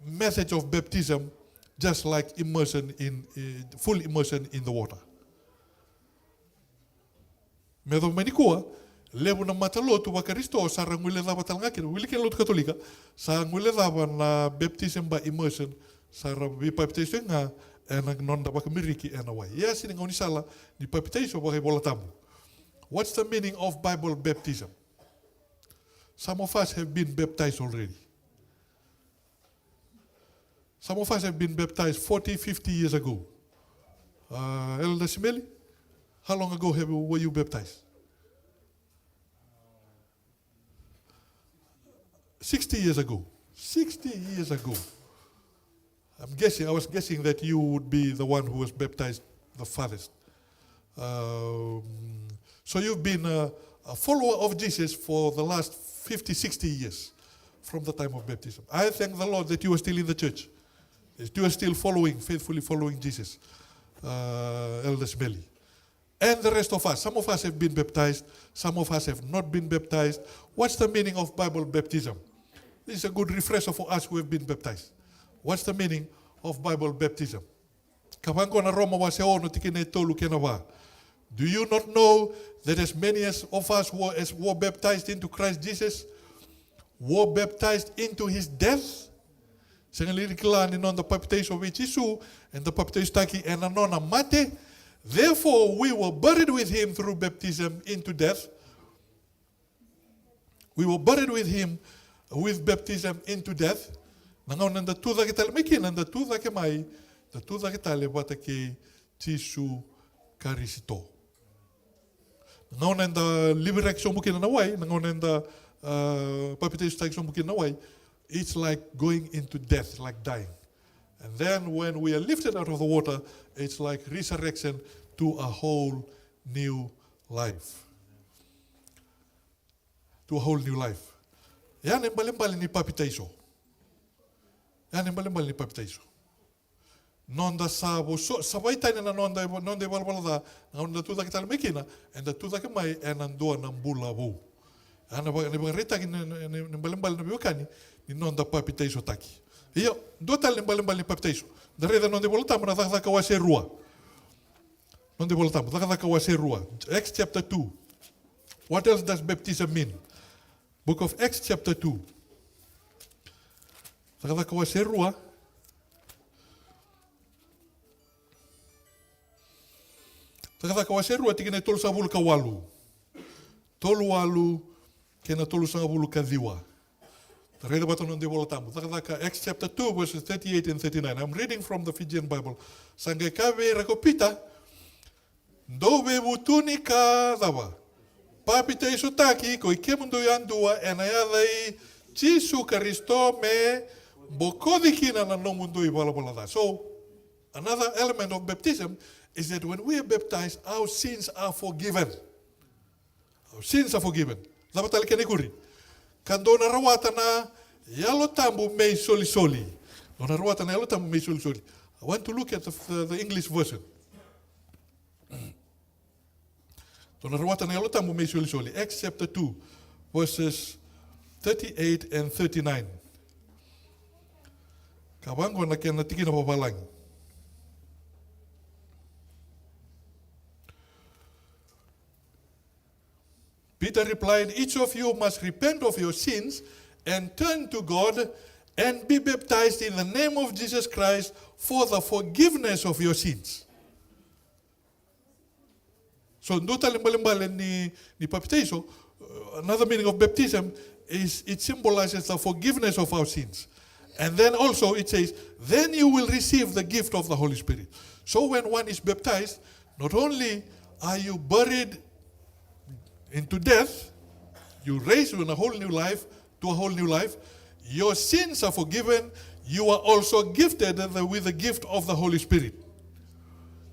methods of baptism, just like immersion in, uh, full immersion in the water. Me yacova mai nikua, levu na matalotu vaKarisito sa ra guilecava tale ga kina, wili kina lotu Katolika, sa guilecava na baptism by immersion, sa ra veipapitaisotaki ga ena nodra vakamiriki ena wai. Ia sega ni gaunisala ni papitaiso vakaivolatabu. What's the meaning of Bible baptism? Some of us have been baptized already. Some of us have been baptized forty, fifty years ago. Uh, Elder Simeli, how long ago have you, were you baptized? Sixty years ago. Sixty years ago. I'm guessing, I was guessing that you would be the one who was baptized the farthest. Um, so you've been a, a follower of Jesus for the last fifty, sixty years from the time of baptism. I thank the Lord that you are still in the church, that you are still following, faithfully following Jesus, uh, Elder Simeli. And the rest of us, some of us have been baptized, some of us have not been baptized. What's the meaning of Bible baptism? This is a good refresher for us who have been baptized. What's the meaning of Bible baptism? Ka vaqo na Roma wase ono tikina e tolu kei na va. Do you not know that as many as of us were, as were baptized into Christ Jesus, were baptized into his death? Sega li ni kila ni noda papitaiso vei Jisu, eda papitaisotaki ena nona mate. Therefore, we were buried with him through baptism into death. We were buried with him with baptism into death. Na gauna eda tu cake tale mai kina, eda tu cake mai, eda tu cake tale vata kei Jisu Karisito. Na gauna eda liviraki sobu kina na wai, na gauna eda, uh, papitaisotaki sobu kina na wai, it's like going into death, like dying. And then when we are lifted out of the water, it's like resurrection to a whole new life. To a whole new life. Ya na ibalebale ni papitaiso. Ya na ibalebale ni papitaiso. Noda sa voso, sa vaitani na noda, noda ivalavala ca, na noda tu cake tale mai kina, eda tu cake mai ena dua na bula vou. Ya na va-, na ivakaraitaki ni, ni, ni, ni balebale na veiwekani, ni noda papitaisotaki. Io, dua tale ni balebale ni papitaiso. Da raica noda iVolatabu na Cakacaka wase rua. Noda iVolatabu, Cakacaka wase rua. Acts chapter two. What else does baptism mean? Book of Acts chapter two. Cakacaka wase rua. Cakacaka wase rua tikina e tolusagavulu ka walu. Tolu walu kei na tolusagavulu ka ciwa. Da raica vata na noda iVola Tabu. Cakacaka, Acts chapter two, verses thirty-eight and thirty-nine. I'm reading from the Fijian Bible. Sa qai kaya vei ira ko Pita, dou veivutuni ka cava? Papitaisotaki ko i kemudou yadua ena yaca i Jisu Karisito me bokoci kina na nomudou ivalavala ca. So, another element of baptism is that when we are baptized, our sins are forgiven. Our sins are forgiven. Cava tale kena ikuri? Ka dou na rawata na Yalo Tabu me isolisoli. Dou na rawata na Yalo Tabu me isolisoli. I want to look at the, the, the English version. Dou na rawata na Yalo Tabu me isolisoli. Acts chapter two, verses thirty-eight and thirty-nine. Ka vaqo na kena tikina vavalagi. Peter replied, each of you must repent of your sins and turn to God and be baptized in the name of Jesus Christ for the forgiveness of your sins. So, dua tale balebale ni, ni papitaiso, uh, another meaning of baptism is it symbolizes the forgiveness of our sins. And then also it says, then you will receive the gift of the Holy Spirit. So when one is baptized, not only are you buried into death, you raise in a whole new life, to a whole new life, your sins are forgiven, you are also gifted the, with the gift of the Holy Spirit.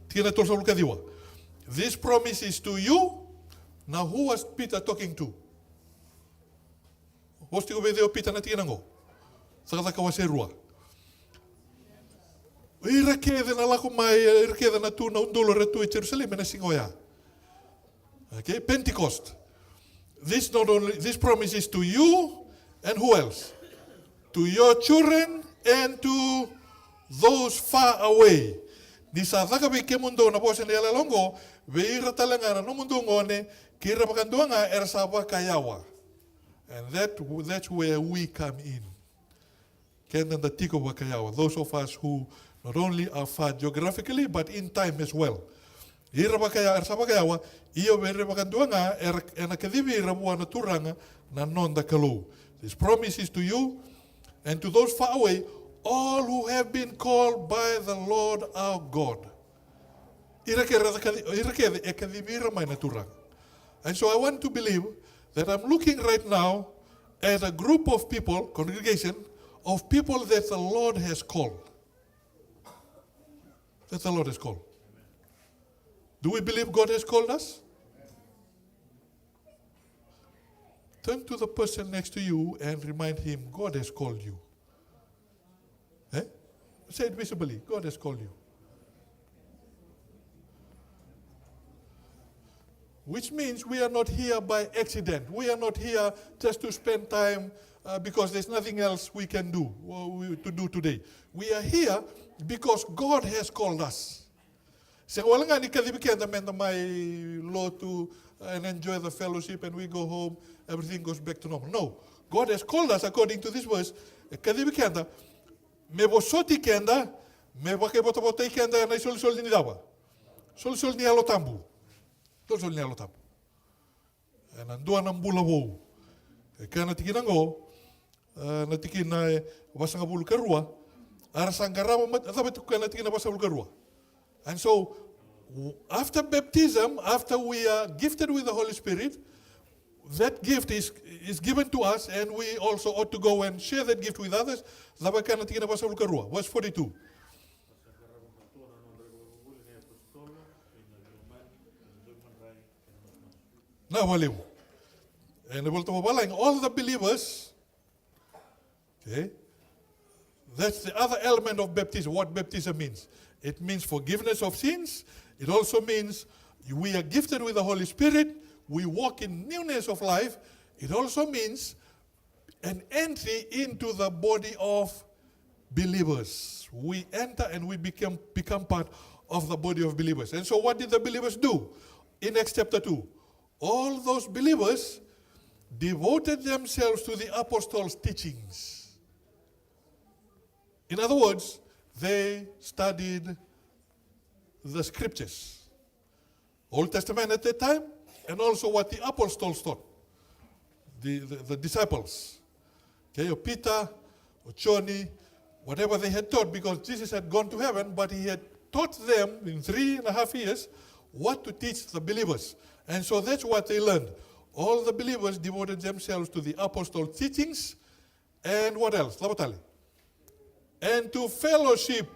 Tikina tolusagavulu ka ciwa. This promise is to you. Now, who was Peter talking to? Vosa tiko vei cei o Pita na tikina qo? Cakacaka wase rua. Ira kece na lako mai, ira kece na tu na udolu era tu e Jerusalem ena siga oya. Okay, Pentecost. This not only, this promise is to you and who else? To your children and to those far away. Ni sa caka vei kemudou na vosa ni yalayala oqo, vei ira tale ga na nomudou gone, kei ira vakadua ga era sa vakayawa. And that, that's where we come in. Keda da tiko vakayawa. Those of us who not only are far geographically, but in time as well. Ira vakayawa, era sa vakayawa, io vei ira vakadua ga, era, ena kacivi ira vua na Turaga na noda Kalou. This promise is to you and to those far away, all who have been called by the Lord our God. Ira kece, ira kece e kacivi ira mai na Turaga. And so I want to believe that I'm looking right now at a group of people, congregation, of people that the Lord has called. That the Lord has called. Do we believe God has called us? Turn to the person next to you and remind him, God has called you. Eh? Say it visibly, God has called you. Which means we are not here by accident. We are not here just to spend time, uh, because there's nothing else we can do, uh, we, to do today. We are here because God has called us. Sega wale ga ni kacivi keda meda mai lotu and enjoy the fellowship and we go home, everything goes back to normal. No. God has called us according to this verse. E kacivi keda, me vosoti keda, me vakaivotavotaki keda ena isolisoli ni cava? Isolisoli ni Yalo Tabu. Isolisoli ni Yalo Tabu. Ena dua na bula vou. E kaya na tikina qo, e, na tikina e vasagavulu ka rua. A ra sa qarava, cava e tukuna na tikina vasagavulu ka rua? And so, w-, after baptism, after we are gifted with the Holy Spirit, that gift is, is given to us and we also ought to go and share that gift with others. Cava e kaya na tikina vasagavulu ka rua? Verse forty-two. Na valevu. Ena iVolatabu Vavalagi, all the believers. Okay? That's the other element of baptism, what baptism means. It means forgiveness of sins. It also means we are gifted with the Holy Spirit. We walk in newness of life. It also means an entry into the body of believers. We enter and we become, become part of the body of believers. And so what did the believers do in Acts chapter two? All those believers devoted themselves to the apostles' teachings. In other words, they studied the scriptures. Old Testament at that time, and also what the apostles taught, the, the, the disciples. Okay, or Peter, or Johnny, whatever they had taught, because Jesus had gone to heaven, but he had taught them in three and a half years what to teach the believers. And so that's what they learned. All the believers devoted themselves to the apostle teachings, and what else? Cava tale? And to fellowship.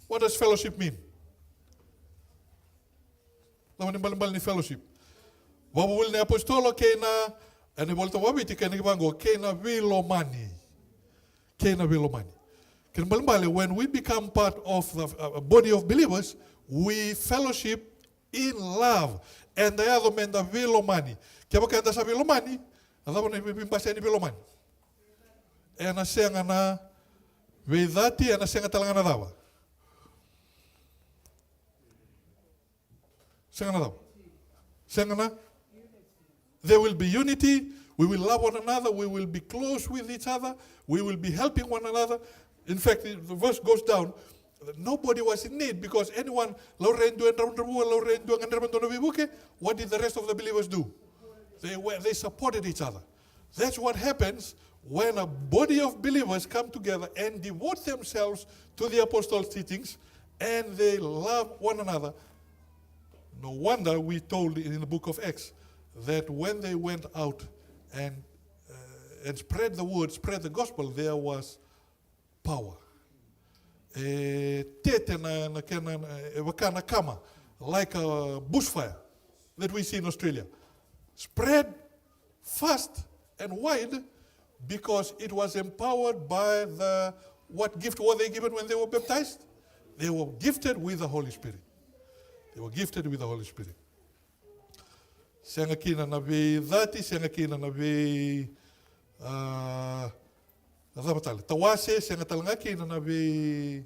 What does fellowship mean? Cava na ibalebale ni fellowship? Vakavuvuli ni apositolo kei na, ena iVolatabu vakaViti kei na kivaqo, kei na veilomani. Kei na veilomani. Kei na ibalebale, when we become part of the, uh, body of believers, we fellowship in love. Eda yaco meda veilomani. Kevaka eda sa veilomani, na cava na veibasai ni veilomani? Ena sega na veicati, ena sega tale ga na cava? Sega na cava? Sega na. There will be unity. We will love one another. We will be close with each other. We will be helping one another. In fact, the verse goes down. Nobody was in need because anyone, laurai dua e dravudravua, laurai dua e gadreva dua na veivuke, what did the rest of the believers do? They were, they supported each other. That's what happens when a body of believers come together and devote themselves to the apostles' teachings and they love one another. No wonder we told in the book of Acts that when they went out and, uh, and spread the word, spread the gospel, there was power. E tete na, na kena, e vaka na kama, like a bushfire that we see in Australia. Spread fast and wide because it was empowered by the, what gift were they given when they were baptized? They were gifted with the Holy Spirit. They were gifted with the Holy Spirit. Sega kina na veicati, sega kina na vei, ah, na cava tale, tawase, sega tale ga kina na vei,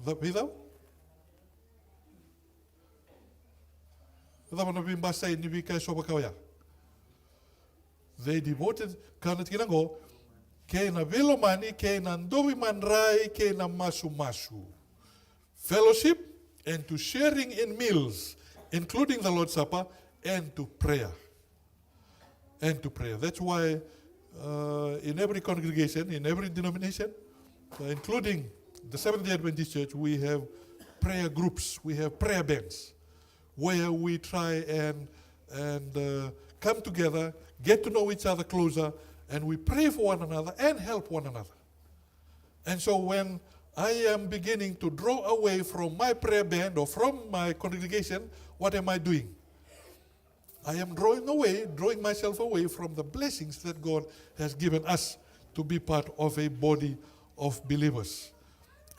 na veicau. Na cava na veibasai ni veika e so vaka oya? They devoted, ka na tikina qo, kei na veilomani, kei na dovi madrai, kei na masumasu. Fellowship, and to sharing in meals, including the Lord's Supper, and to prayer. And to prayer. That's why, uh, in every congregation, in every denomination, uh, including the Seventh-day Adventist Church, we have prayer groups, we have prayer bands, where we try and, and, uh, come together, get to know each other closer, and we pray for one another and help one another. And so when I am beginning to draw away from my prayer band or from my congregation, what am I doing? I am drawing away, drawing myself away from the blessings that God has given us to be part of a body of believers.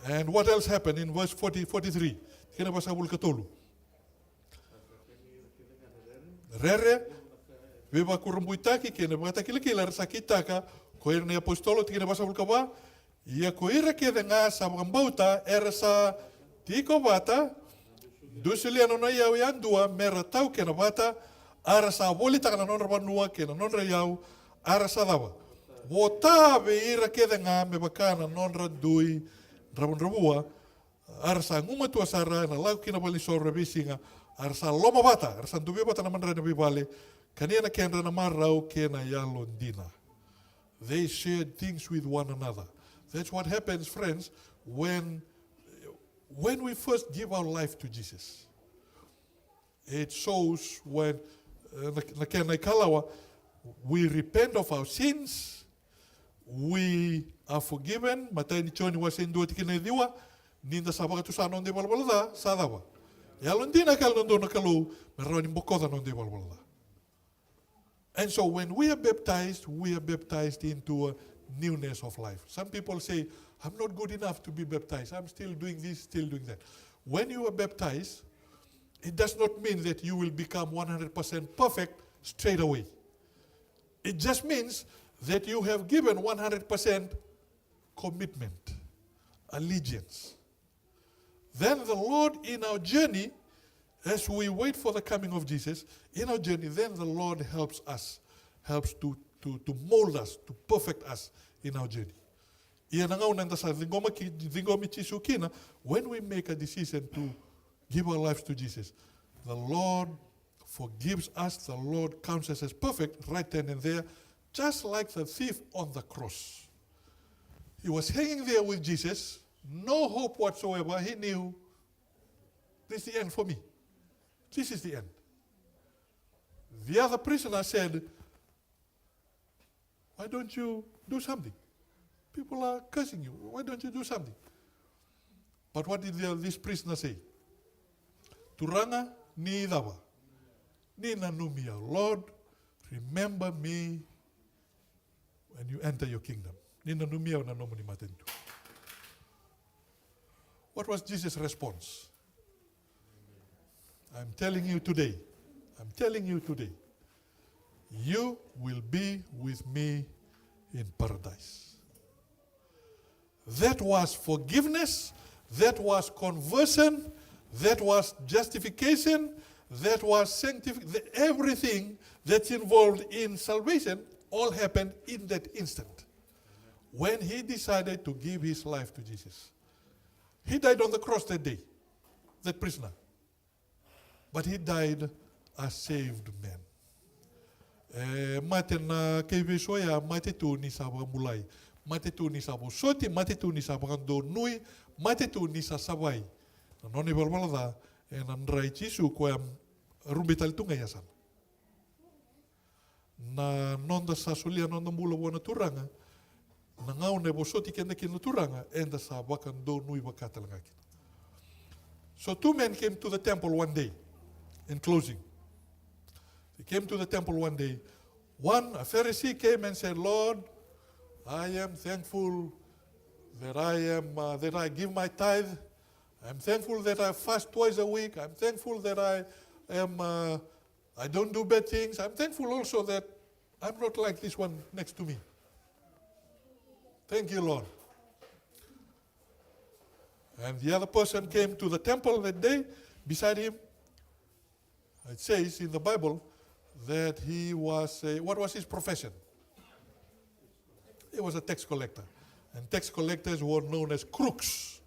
And what else happened in verse forty, forty-three? Tikina vasagavulu ka tolu. Rere, veivakurabuitaki kei na ivakatakilakila era sa kitaka ko ira na iapositolo, tikina vasagavulu ka va. Ia ko ira kece ga sa vakabauta era sa tiko vata, dusilia na nona iyau yadua me ra taukena vata, a ra sa volitaka na nodra vanua kei na nodra iyau, a ra sa cava? Vota vei ira kece ga me vaka na nodra dui dravudravua, a ra sa gumatua sara ena lako ki na valenisoro e veisiga, a ra sa lomavata, a ra sa duvia vata na madrai ena veivale, kania na kedra na marau kei na yalodina. They shared things with one another. That's what happens, friends, when, when we first give our life to Jesus. It shows when, eh, na, na kena ikalawa, we repent of our sins, we are forgiven. Matai ni Joni wase dua tikina e ciwa, ni da sa vakatusa na noda ivalavala ca, sa cava? Yalodina ka yalododonu na Kalou me rawa ni bokoca na noda ivalavala ca. And so when we are baptized, we are baptized into a newness of life. Some people say, "I'm not good enough to be baptized. I'm still doing this, still doing that." When you are baptized, it does not mean that you will become one hundred percent perfect straight away. It just means that you have given one hundred percent commitment, allegiance. Then the Lord in our journey, as we wait for the coming of Jesus, in our journey, then the Lord helps us, helps to, to, to mold us, to perfect us in our journey. Ia na gauna eda sa ciqoma ki, ciqomi Jisu kina, when we make a decision to give our lives to Jesus, the Lord forgives us, the Lord counts us as perfect right then and there, just like the thief on the cross. He was hanging there with Jesus, no hope whatsoever. He knew, "This is the end for me. This is the end." The other prisoner said, "Why don't you do something? People are cursing you. Why don't you do something?" But what did the, this prisoner say? "Turaga, ni cava? Ni nanumi au. Lord, remember me when you enter your kingdom." Ni nanumi au ena nomu matanitu. What was Jesus' response? "I'm telling you today, I'm telling you today, you will be with me in paradise." That was forgiveness, that was conversion, that was justification, that was sanctification. Everything that's involved in salvation all happened in that instant when he decided to give his life to Jesus. He died on the cross that day, that prisoner. But he died a saved man. E mate na kaivesu oya, mate tu ni sa vakabulai, mate tu ni sa vosoti, mate tu ni sa vakadonui, mate tu ni sa savai. Na nona ivalavala ca ena dra i Jisu, koya rube tale tu ga i yasana. Na noda sa solia noda bula vua na Turaga, na gauna e vosoti keda kina na Turaga, eda sa vakadonui vaka tale ga kina. So two men came to the temple one day. In closing, they came to the temple one day. One, a Pharisee, came and said, "Lord, I am thankful that I am, uh, that I give my tithe. I'm thankful that I fast twice a week. I'm thankful that I am, uh, I don't do bad things. I'm thankful also that I'm not like this one next to me. Thank you, Lord." And the other person came to the temple that day beside him. It says in the Bible that he was a, what was his profession? He was a tax collector. And tax collectors were known as crooks.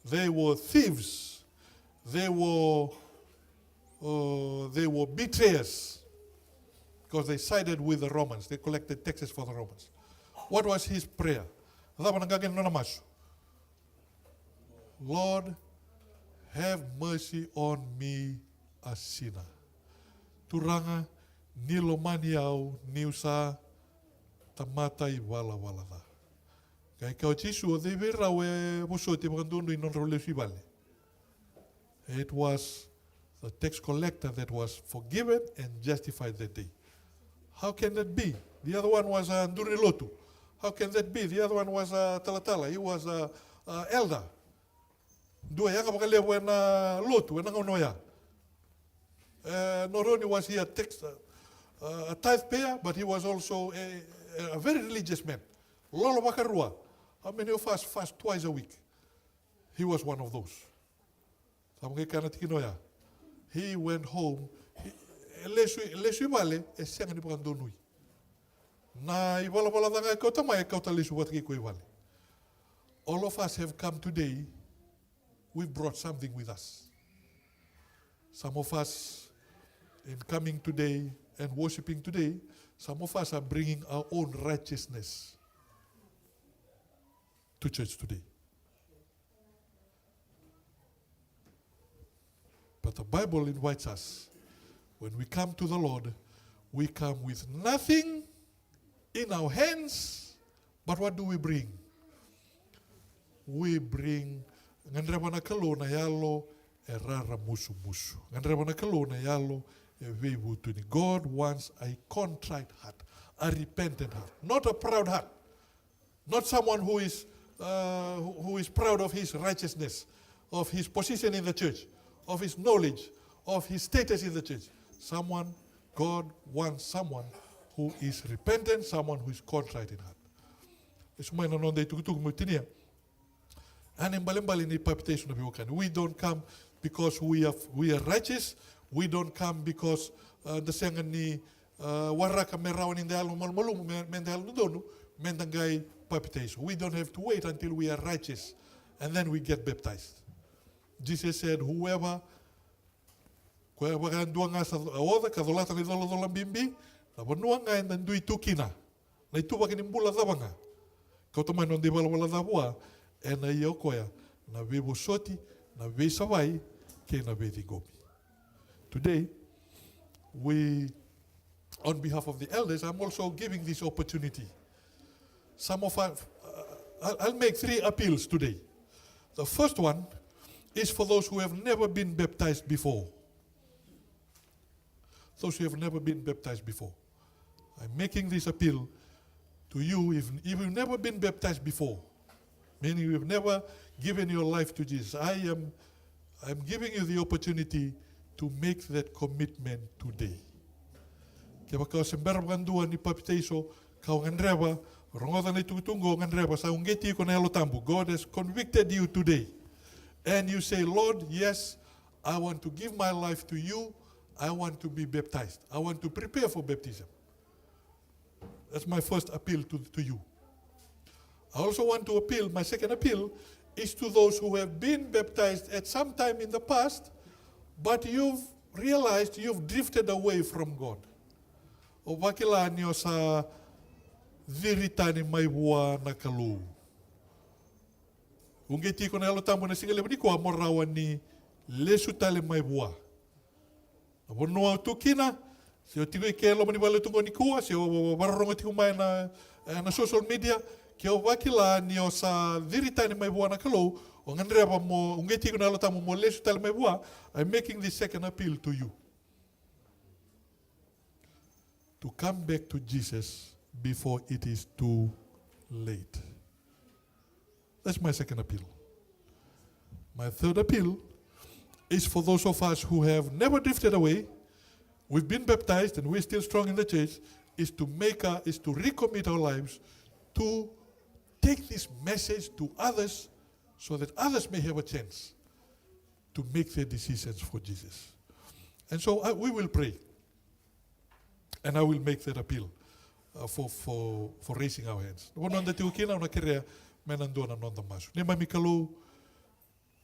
They were thieves. They were, uh, they were betrayers. Because they sided with the Romans. They collected taxes for the Romans. What was his prayer? Cava na qaqa ni nona masu? "Lord, have mercy on me, a sinner." Turaga, ni lomani au, niu sa tamata ivalavala ca. Qai kaya o Jisu, o cei vei rau e vosoti vakadonui na nodrau lesu i vale? It was the tax collector that was forgiven and justified that day. How can that be? The other one was a duru ni lotu. How can that be? The other one was a talatala. He was a, a elder. Dua e yaga vakalevu ena lotu ena gauna oya. Uh, not only was he a tax, uh, a tithe payer, but he was also a, a very religious man. Lolo vakarua. How many of us fast twice a week? He was one of those. Sa mo qai kaya na tikina oya. He went home. He, e lesu, e lesu i vale, e sega ni vakadonui. Na ivalavala ca ga e kauta mai, e kauta lesu vata kei koya i vale. All of us have come today, we've brought something with us. Some of us, in coming today and worshiping today, some of us are bringing our own righteousness to church today. But the Bible invites us, when we come to the Lord, we come with nothing in our hands, but what do we bring? We bring, gadreva na Kalou na yalo e raramusumusu. Gadreva na Kalou na yalo e veivutuni. God wants a contrite heart, a repentant heart, not a proud heart. Not someone who is, uh, who, who is proud of his righteousness, of his position in the church, of his knowledge, of his status in the church. Someone, God wants someone who is repentant, someone who is contrite in heart. E so mai na noda itukutuku meu tinia. Ena ibalebale ni papitaiso na veiwekani. We don't come because we are, we are righteous. We don't come because, uh, da sega ni, uh, waraka me rawa ni da yalo malumalumu, me, me da yalo dodonu, me da qai papitaiso. We don't have to wait until we are righteous and then we get baptized. Jesus said, whoever, koya vakadua ga sa oca ka colata na icolacola bibi, na vanua ga eda dui tu kina, na ituvaki ni bula cava ga, kauta mai na noda ivalavala ca vua, ena ia o koya na veivosoti, na veisavai, kei na veiciqomi. Today, we, on behalf of the elders, I'm also giving this opportunity. Some of us, uh, I'll, I'll make three appeals today. The first one is for those who have never been baptized before. Those who have never been baptized before. I'm making this appeal to you. If, if you've never been baptized before, meaning you've never given your life to Jesus, I am, I'm giving you the opportunity to make that commitment today. Kevaka o se bera vakadua ni papitaiso, ka o gadreva, rogoca na itukutuku qo, o gadreva, sa uqeti iko na Yalo Tabu. God has convicted you today. And you say, Lord, yes, I want to give my life to you. I want to be baptized. I want to prepare for baptism. That's my first appeal to, to you. I also want to appeal, my second appeal is to those who have been baptized at some time in the past, but you've realized you've drifted away from God. O vakila ni o sa ciri tani mai vua na Kalou. Uqeti iko na Yalo Tabu na siga levu nikua mo rawa ni lesu tale mai vua. Na vanua o tu kina, se o tiko i ke loma ni vale tu qo nikua, se o vakarorogo tiko mai na, e, na social media, ke o vakila ni o sa ciri tani mai vua na Kalou, o gadreva mo, uqeti iko na Yalo Tabu mo lesu tale mai vua, I'm making this second appeal to you. To come back to Jesus before it is too late. That's my second appeal. My third appeal is for those of us who have never drifted away. We've been baptized and we're still strong in the church, is to make a, is to recommit our lives to take this message to others so that others may have a chance to make their decisions for Jesus. And so I, we will pray. And I will make that appeal, uh, for, for, for raising our hands. Na vanua da tiko kina, au na kerea me na dua na noda masu. Neimami Kalou,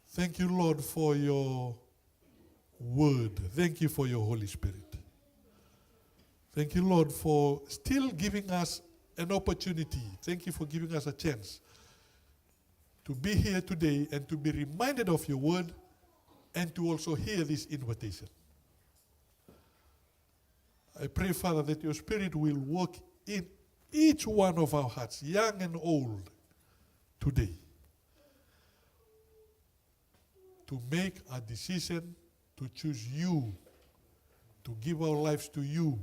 thank you, Lord, for your word. Thank you for your Holy Spirit. Thank you, Lord, for still giving us an opportunity. Thank you for giving us a chance to be here today and to be reminded of your word and to also hear this invitation. I pray, Father, that your Spirit will work in each one of our hearts, young and old, today, to make a decision to choose you, to give our lives to you,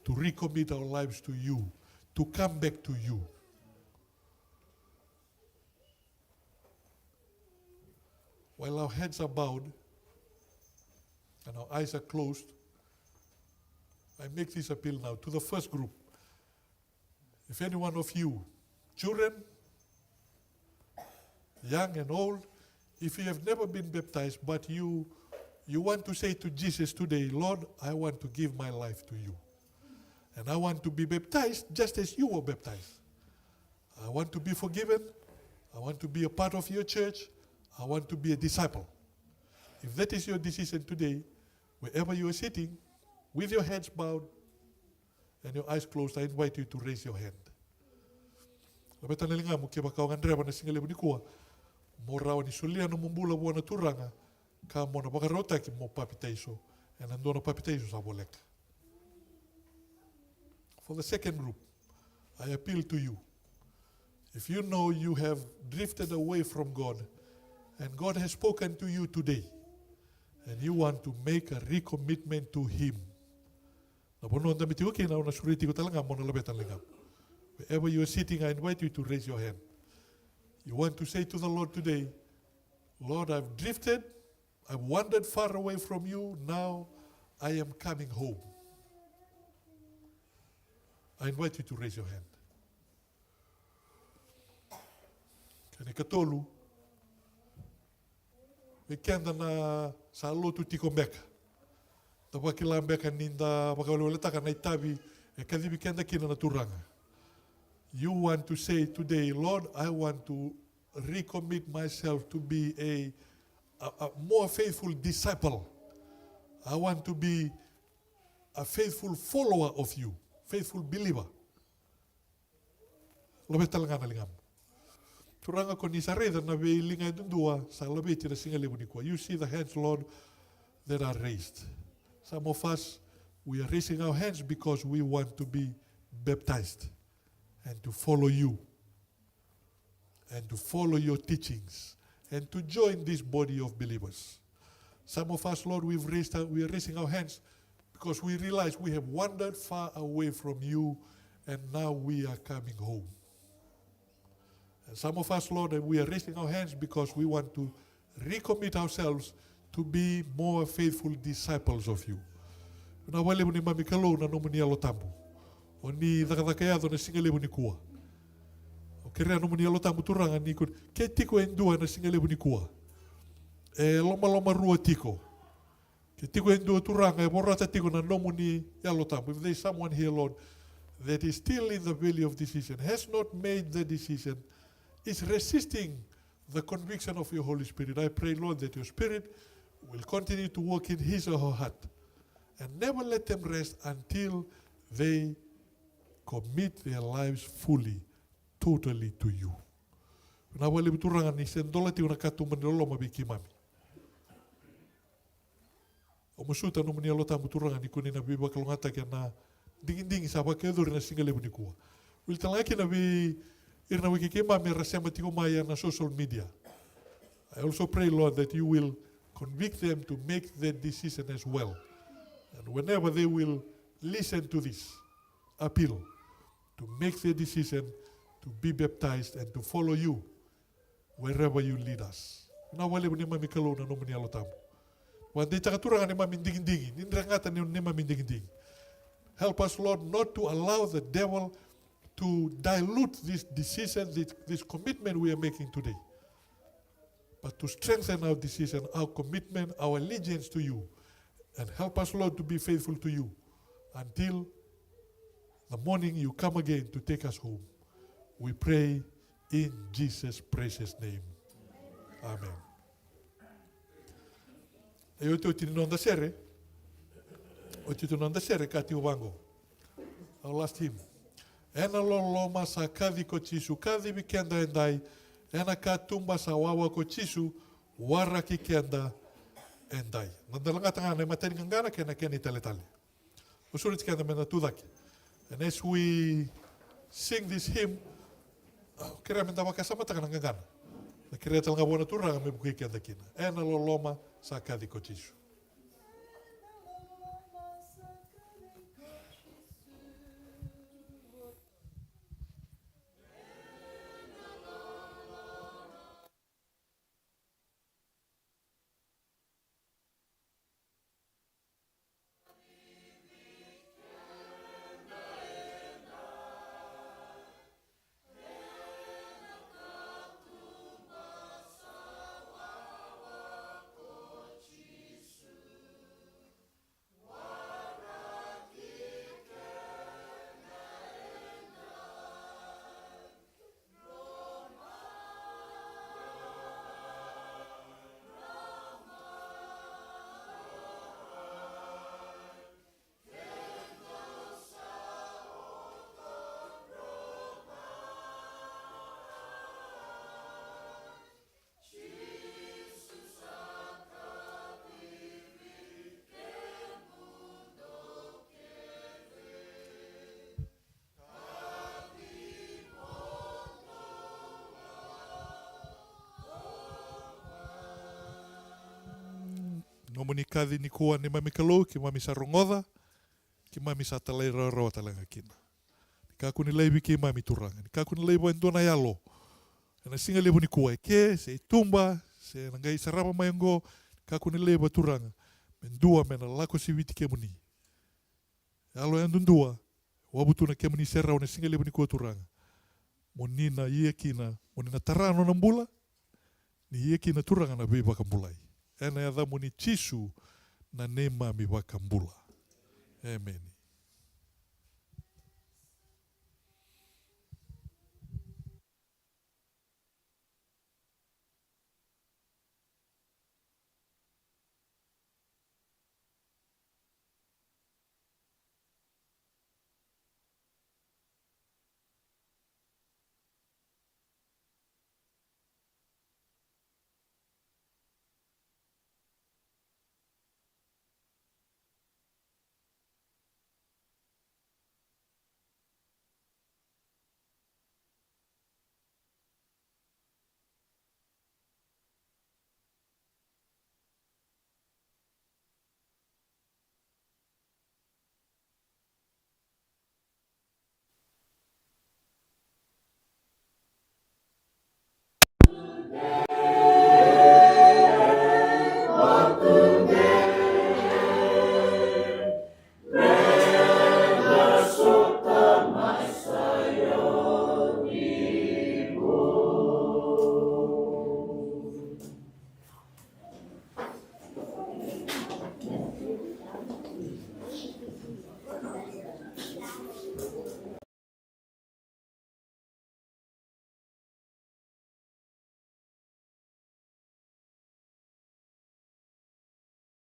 to recommit our lives to you, to come back to you. While our heads are bowed and our eyes are closed, I make this appeal now to the first group. If any one of you, children, young and old, if you have never been baptized, but you, you want to say to Jesus today, Lord, I want to give my life to you. And I want to be baptized just as you were baptized. I want to be forgiven. I want to be a part of your church. I want to be a disciple. If that is your decision today, wherever you are sitting, with your heads bowed and your eyes closed, I invite you to raise your hand. Laveta na ligamu kevaka o gadreva na siga levu nikua mo rawa ni solia nomu bula vua na Turaga, ka mo na vakarautaki mo papitaiso ena dua na papitaiso sa voleka. For the second group, I appeal to you. If you know you have drifted away from God, and God has spoken to you today, and you want to make a recommitment to Him, na vanua da mai tiko kina, au na sureti iko tale ga mo na laveta na ligamu. Wherever you are sitting, I invite you to raise your hand. You want to say to the Lord today, Lord, I've drifted, I've wandered far away from you, now I am coming home. I invite you to raise your hand. Kena ikatolu, vei keda na sa lotu tiko beka, da vakila beka ni da vakaweleweletaka na itavi e kacivi keda kina na Turaga. You want to say today, Lord, I want to recommit myself to be a, a, a more faithful disciple. I want to be a faithful follower of you, faithful believer. Laveta tale ga na ligamu. Turaga, ko ni sa raica na veiliga yadudua sa laveti na siga levu nikua. You see the hands, Lord, that are raised. Some of us, we are raising our hands because we want to be baptized and to follow you and to follow your teachings and to join this body of believers. Some of us, Lord, we've raised our, we are raising our hands because we realize we have wandered far away from you and now we are coming home. And some of us, Lord, we are raising our hands because we want to recommit ourselves to be more faithful disciples of you. Vinaka vakalevu neimami Kalou na nomuni Yalo Tabu. O ni cakacaka yaco na siga levu nikua. Au kerea nomuni Yalo Tabu, Turaga, ni ko, ke tiko e dua ena siga levu nikua e lomalomarua tiko, ke tiko e dua, Turaga, e vorata tiko na nomuni Yalo Tabu. If there is someone here, Lord, that is still in the valley of decision, has not made the decision, is resisting the conviction of your Holy Spirit, I pray, Lord, that your Spirit will continue to work in his or her heart and never let them rest until they commit their lives fully, totally to you. Vinaka vakalevu, Turaga, ni se dola tiko na katuba ni loloma vei keimami. Au masuta nomuni Yalo Tabu, Turaga, ni ko ni na veivakalougatataki ena digidigi sa vakayacori ena siga levu nikua. Wili tale ga kina vei ira na wekai keimami era sema tiko mai ena social media. I also pray, Lord, that you will convict them to make that decision as well. And whenever they will listen to this appeal, to make their decision to be baptized and to follow you wherever you lead us. Vinaka vakalevu neimami Kalou na nomuni Yalo Tabu. Vakadeitaka, Turaga, neimami digidigi, ni dregata ne-, neimami digidigi. Help us, Lord, not to allow the devil to dilute this decision, this, this commitment we are making today, but to strengthen our decision, our commitment, our allegiance to you, and help us, Lord, to be faithful to you until the morning you come again to take us home. We pray in Jesus' precious name. Amen. E otioti ni noda sere, otioti ni noda sere, ka tiko vaqo. Our last hymn. Ena loloma sa kaci ko Jisu, kacivi keda edai. Ena katuba sa wawa ko Jisu, waraki keda edai. Na da lagata ga na imatai ni qaqana kei na kena italetale. Au sureti keda meda tucake. And as we sing this hymn, au kerea meda vakasamataka na qaqana. Na kerea tale ga vua na Turaga me vukei keda kina. Ena loloma sa kaci ko Jisu. Nomuni kaci nikua neimami Kalou, keimami sa rogoca, keimami sa talairawarawa tale ga kina. Ni kakua ni laivi keimami, Turaga, ni kakua ni laiva e dua na yalo ena siga levu nikua, e ke se i tuba se na qai sarava mai oqo. Ni kakua ni laiva, Turaga, me dua me na lako siviti kemuni. Yalo yadudua, wavu tu na kemuni serau ena siga levu nikua, Turaga. Mo ni na ia kina, mo ni na tara na nona bula, ni ia kina, Turaga, na veivakabulai. Ena yacamuni Jisu na neimami Vakabula. Emeni.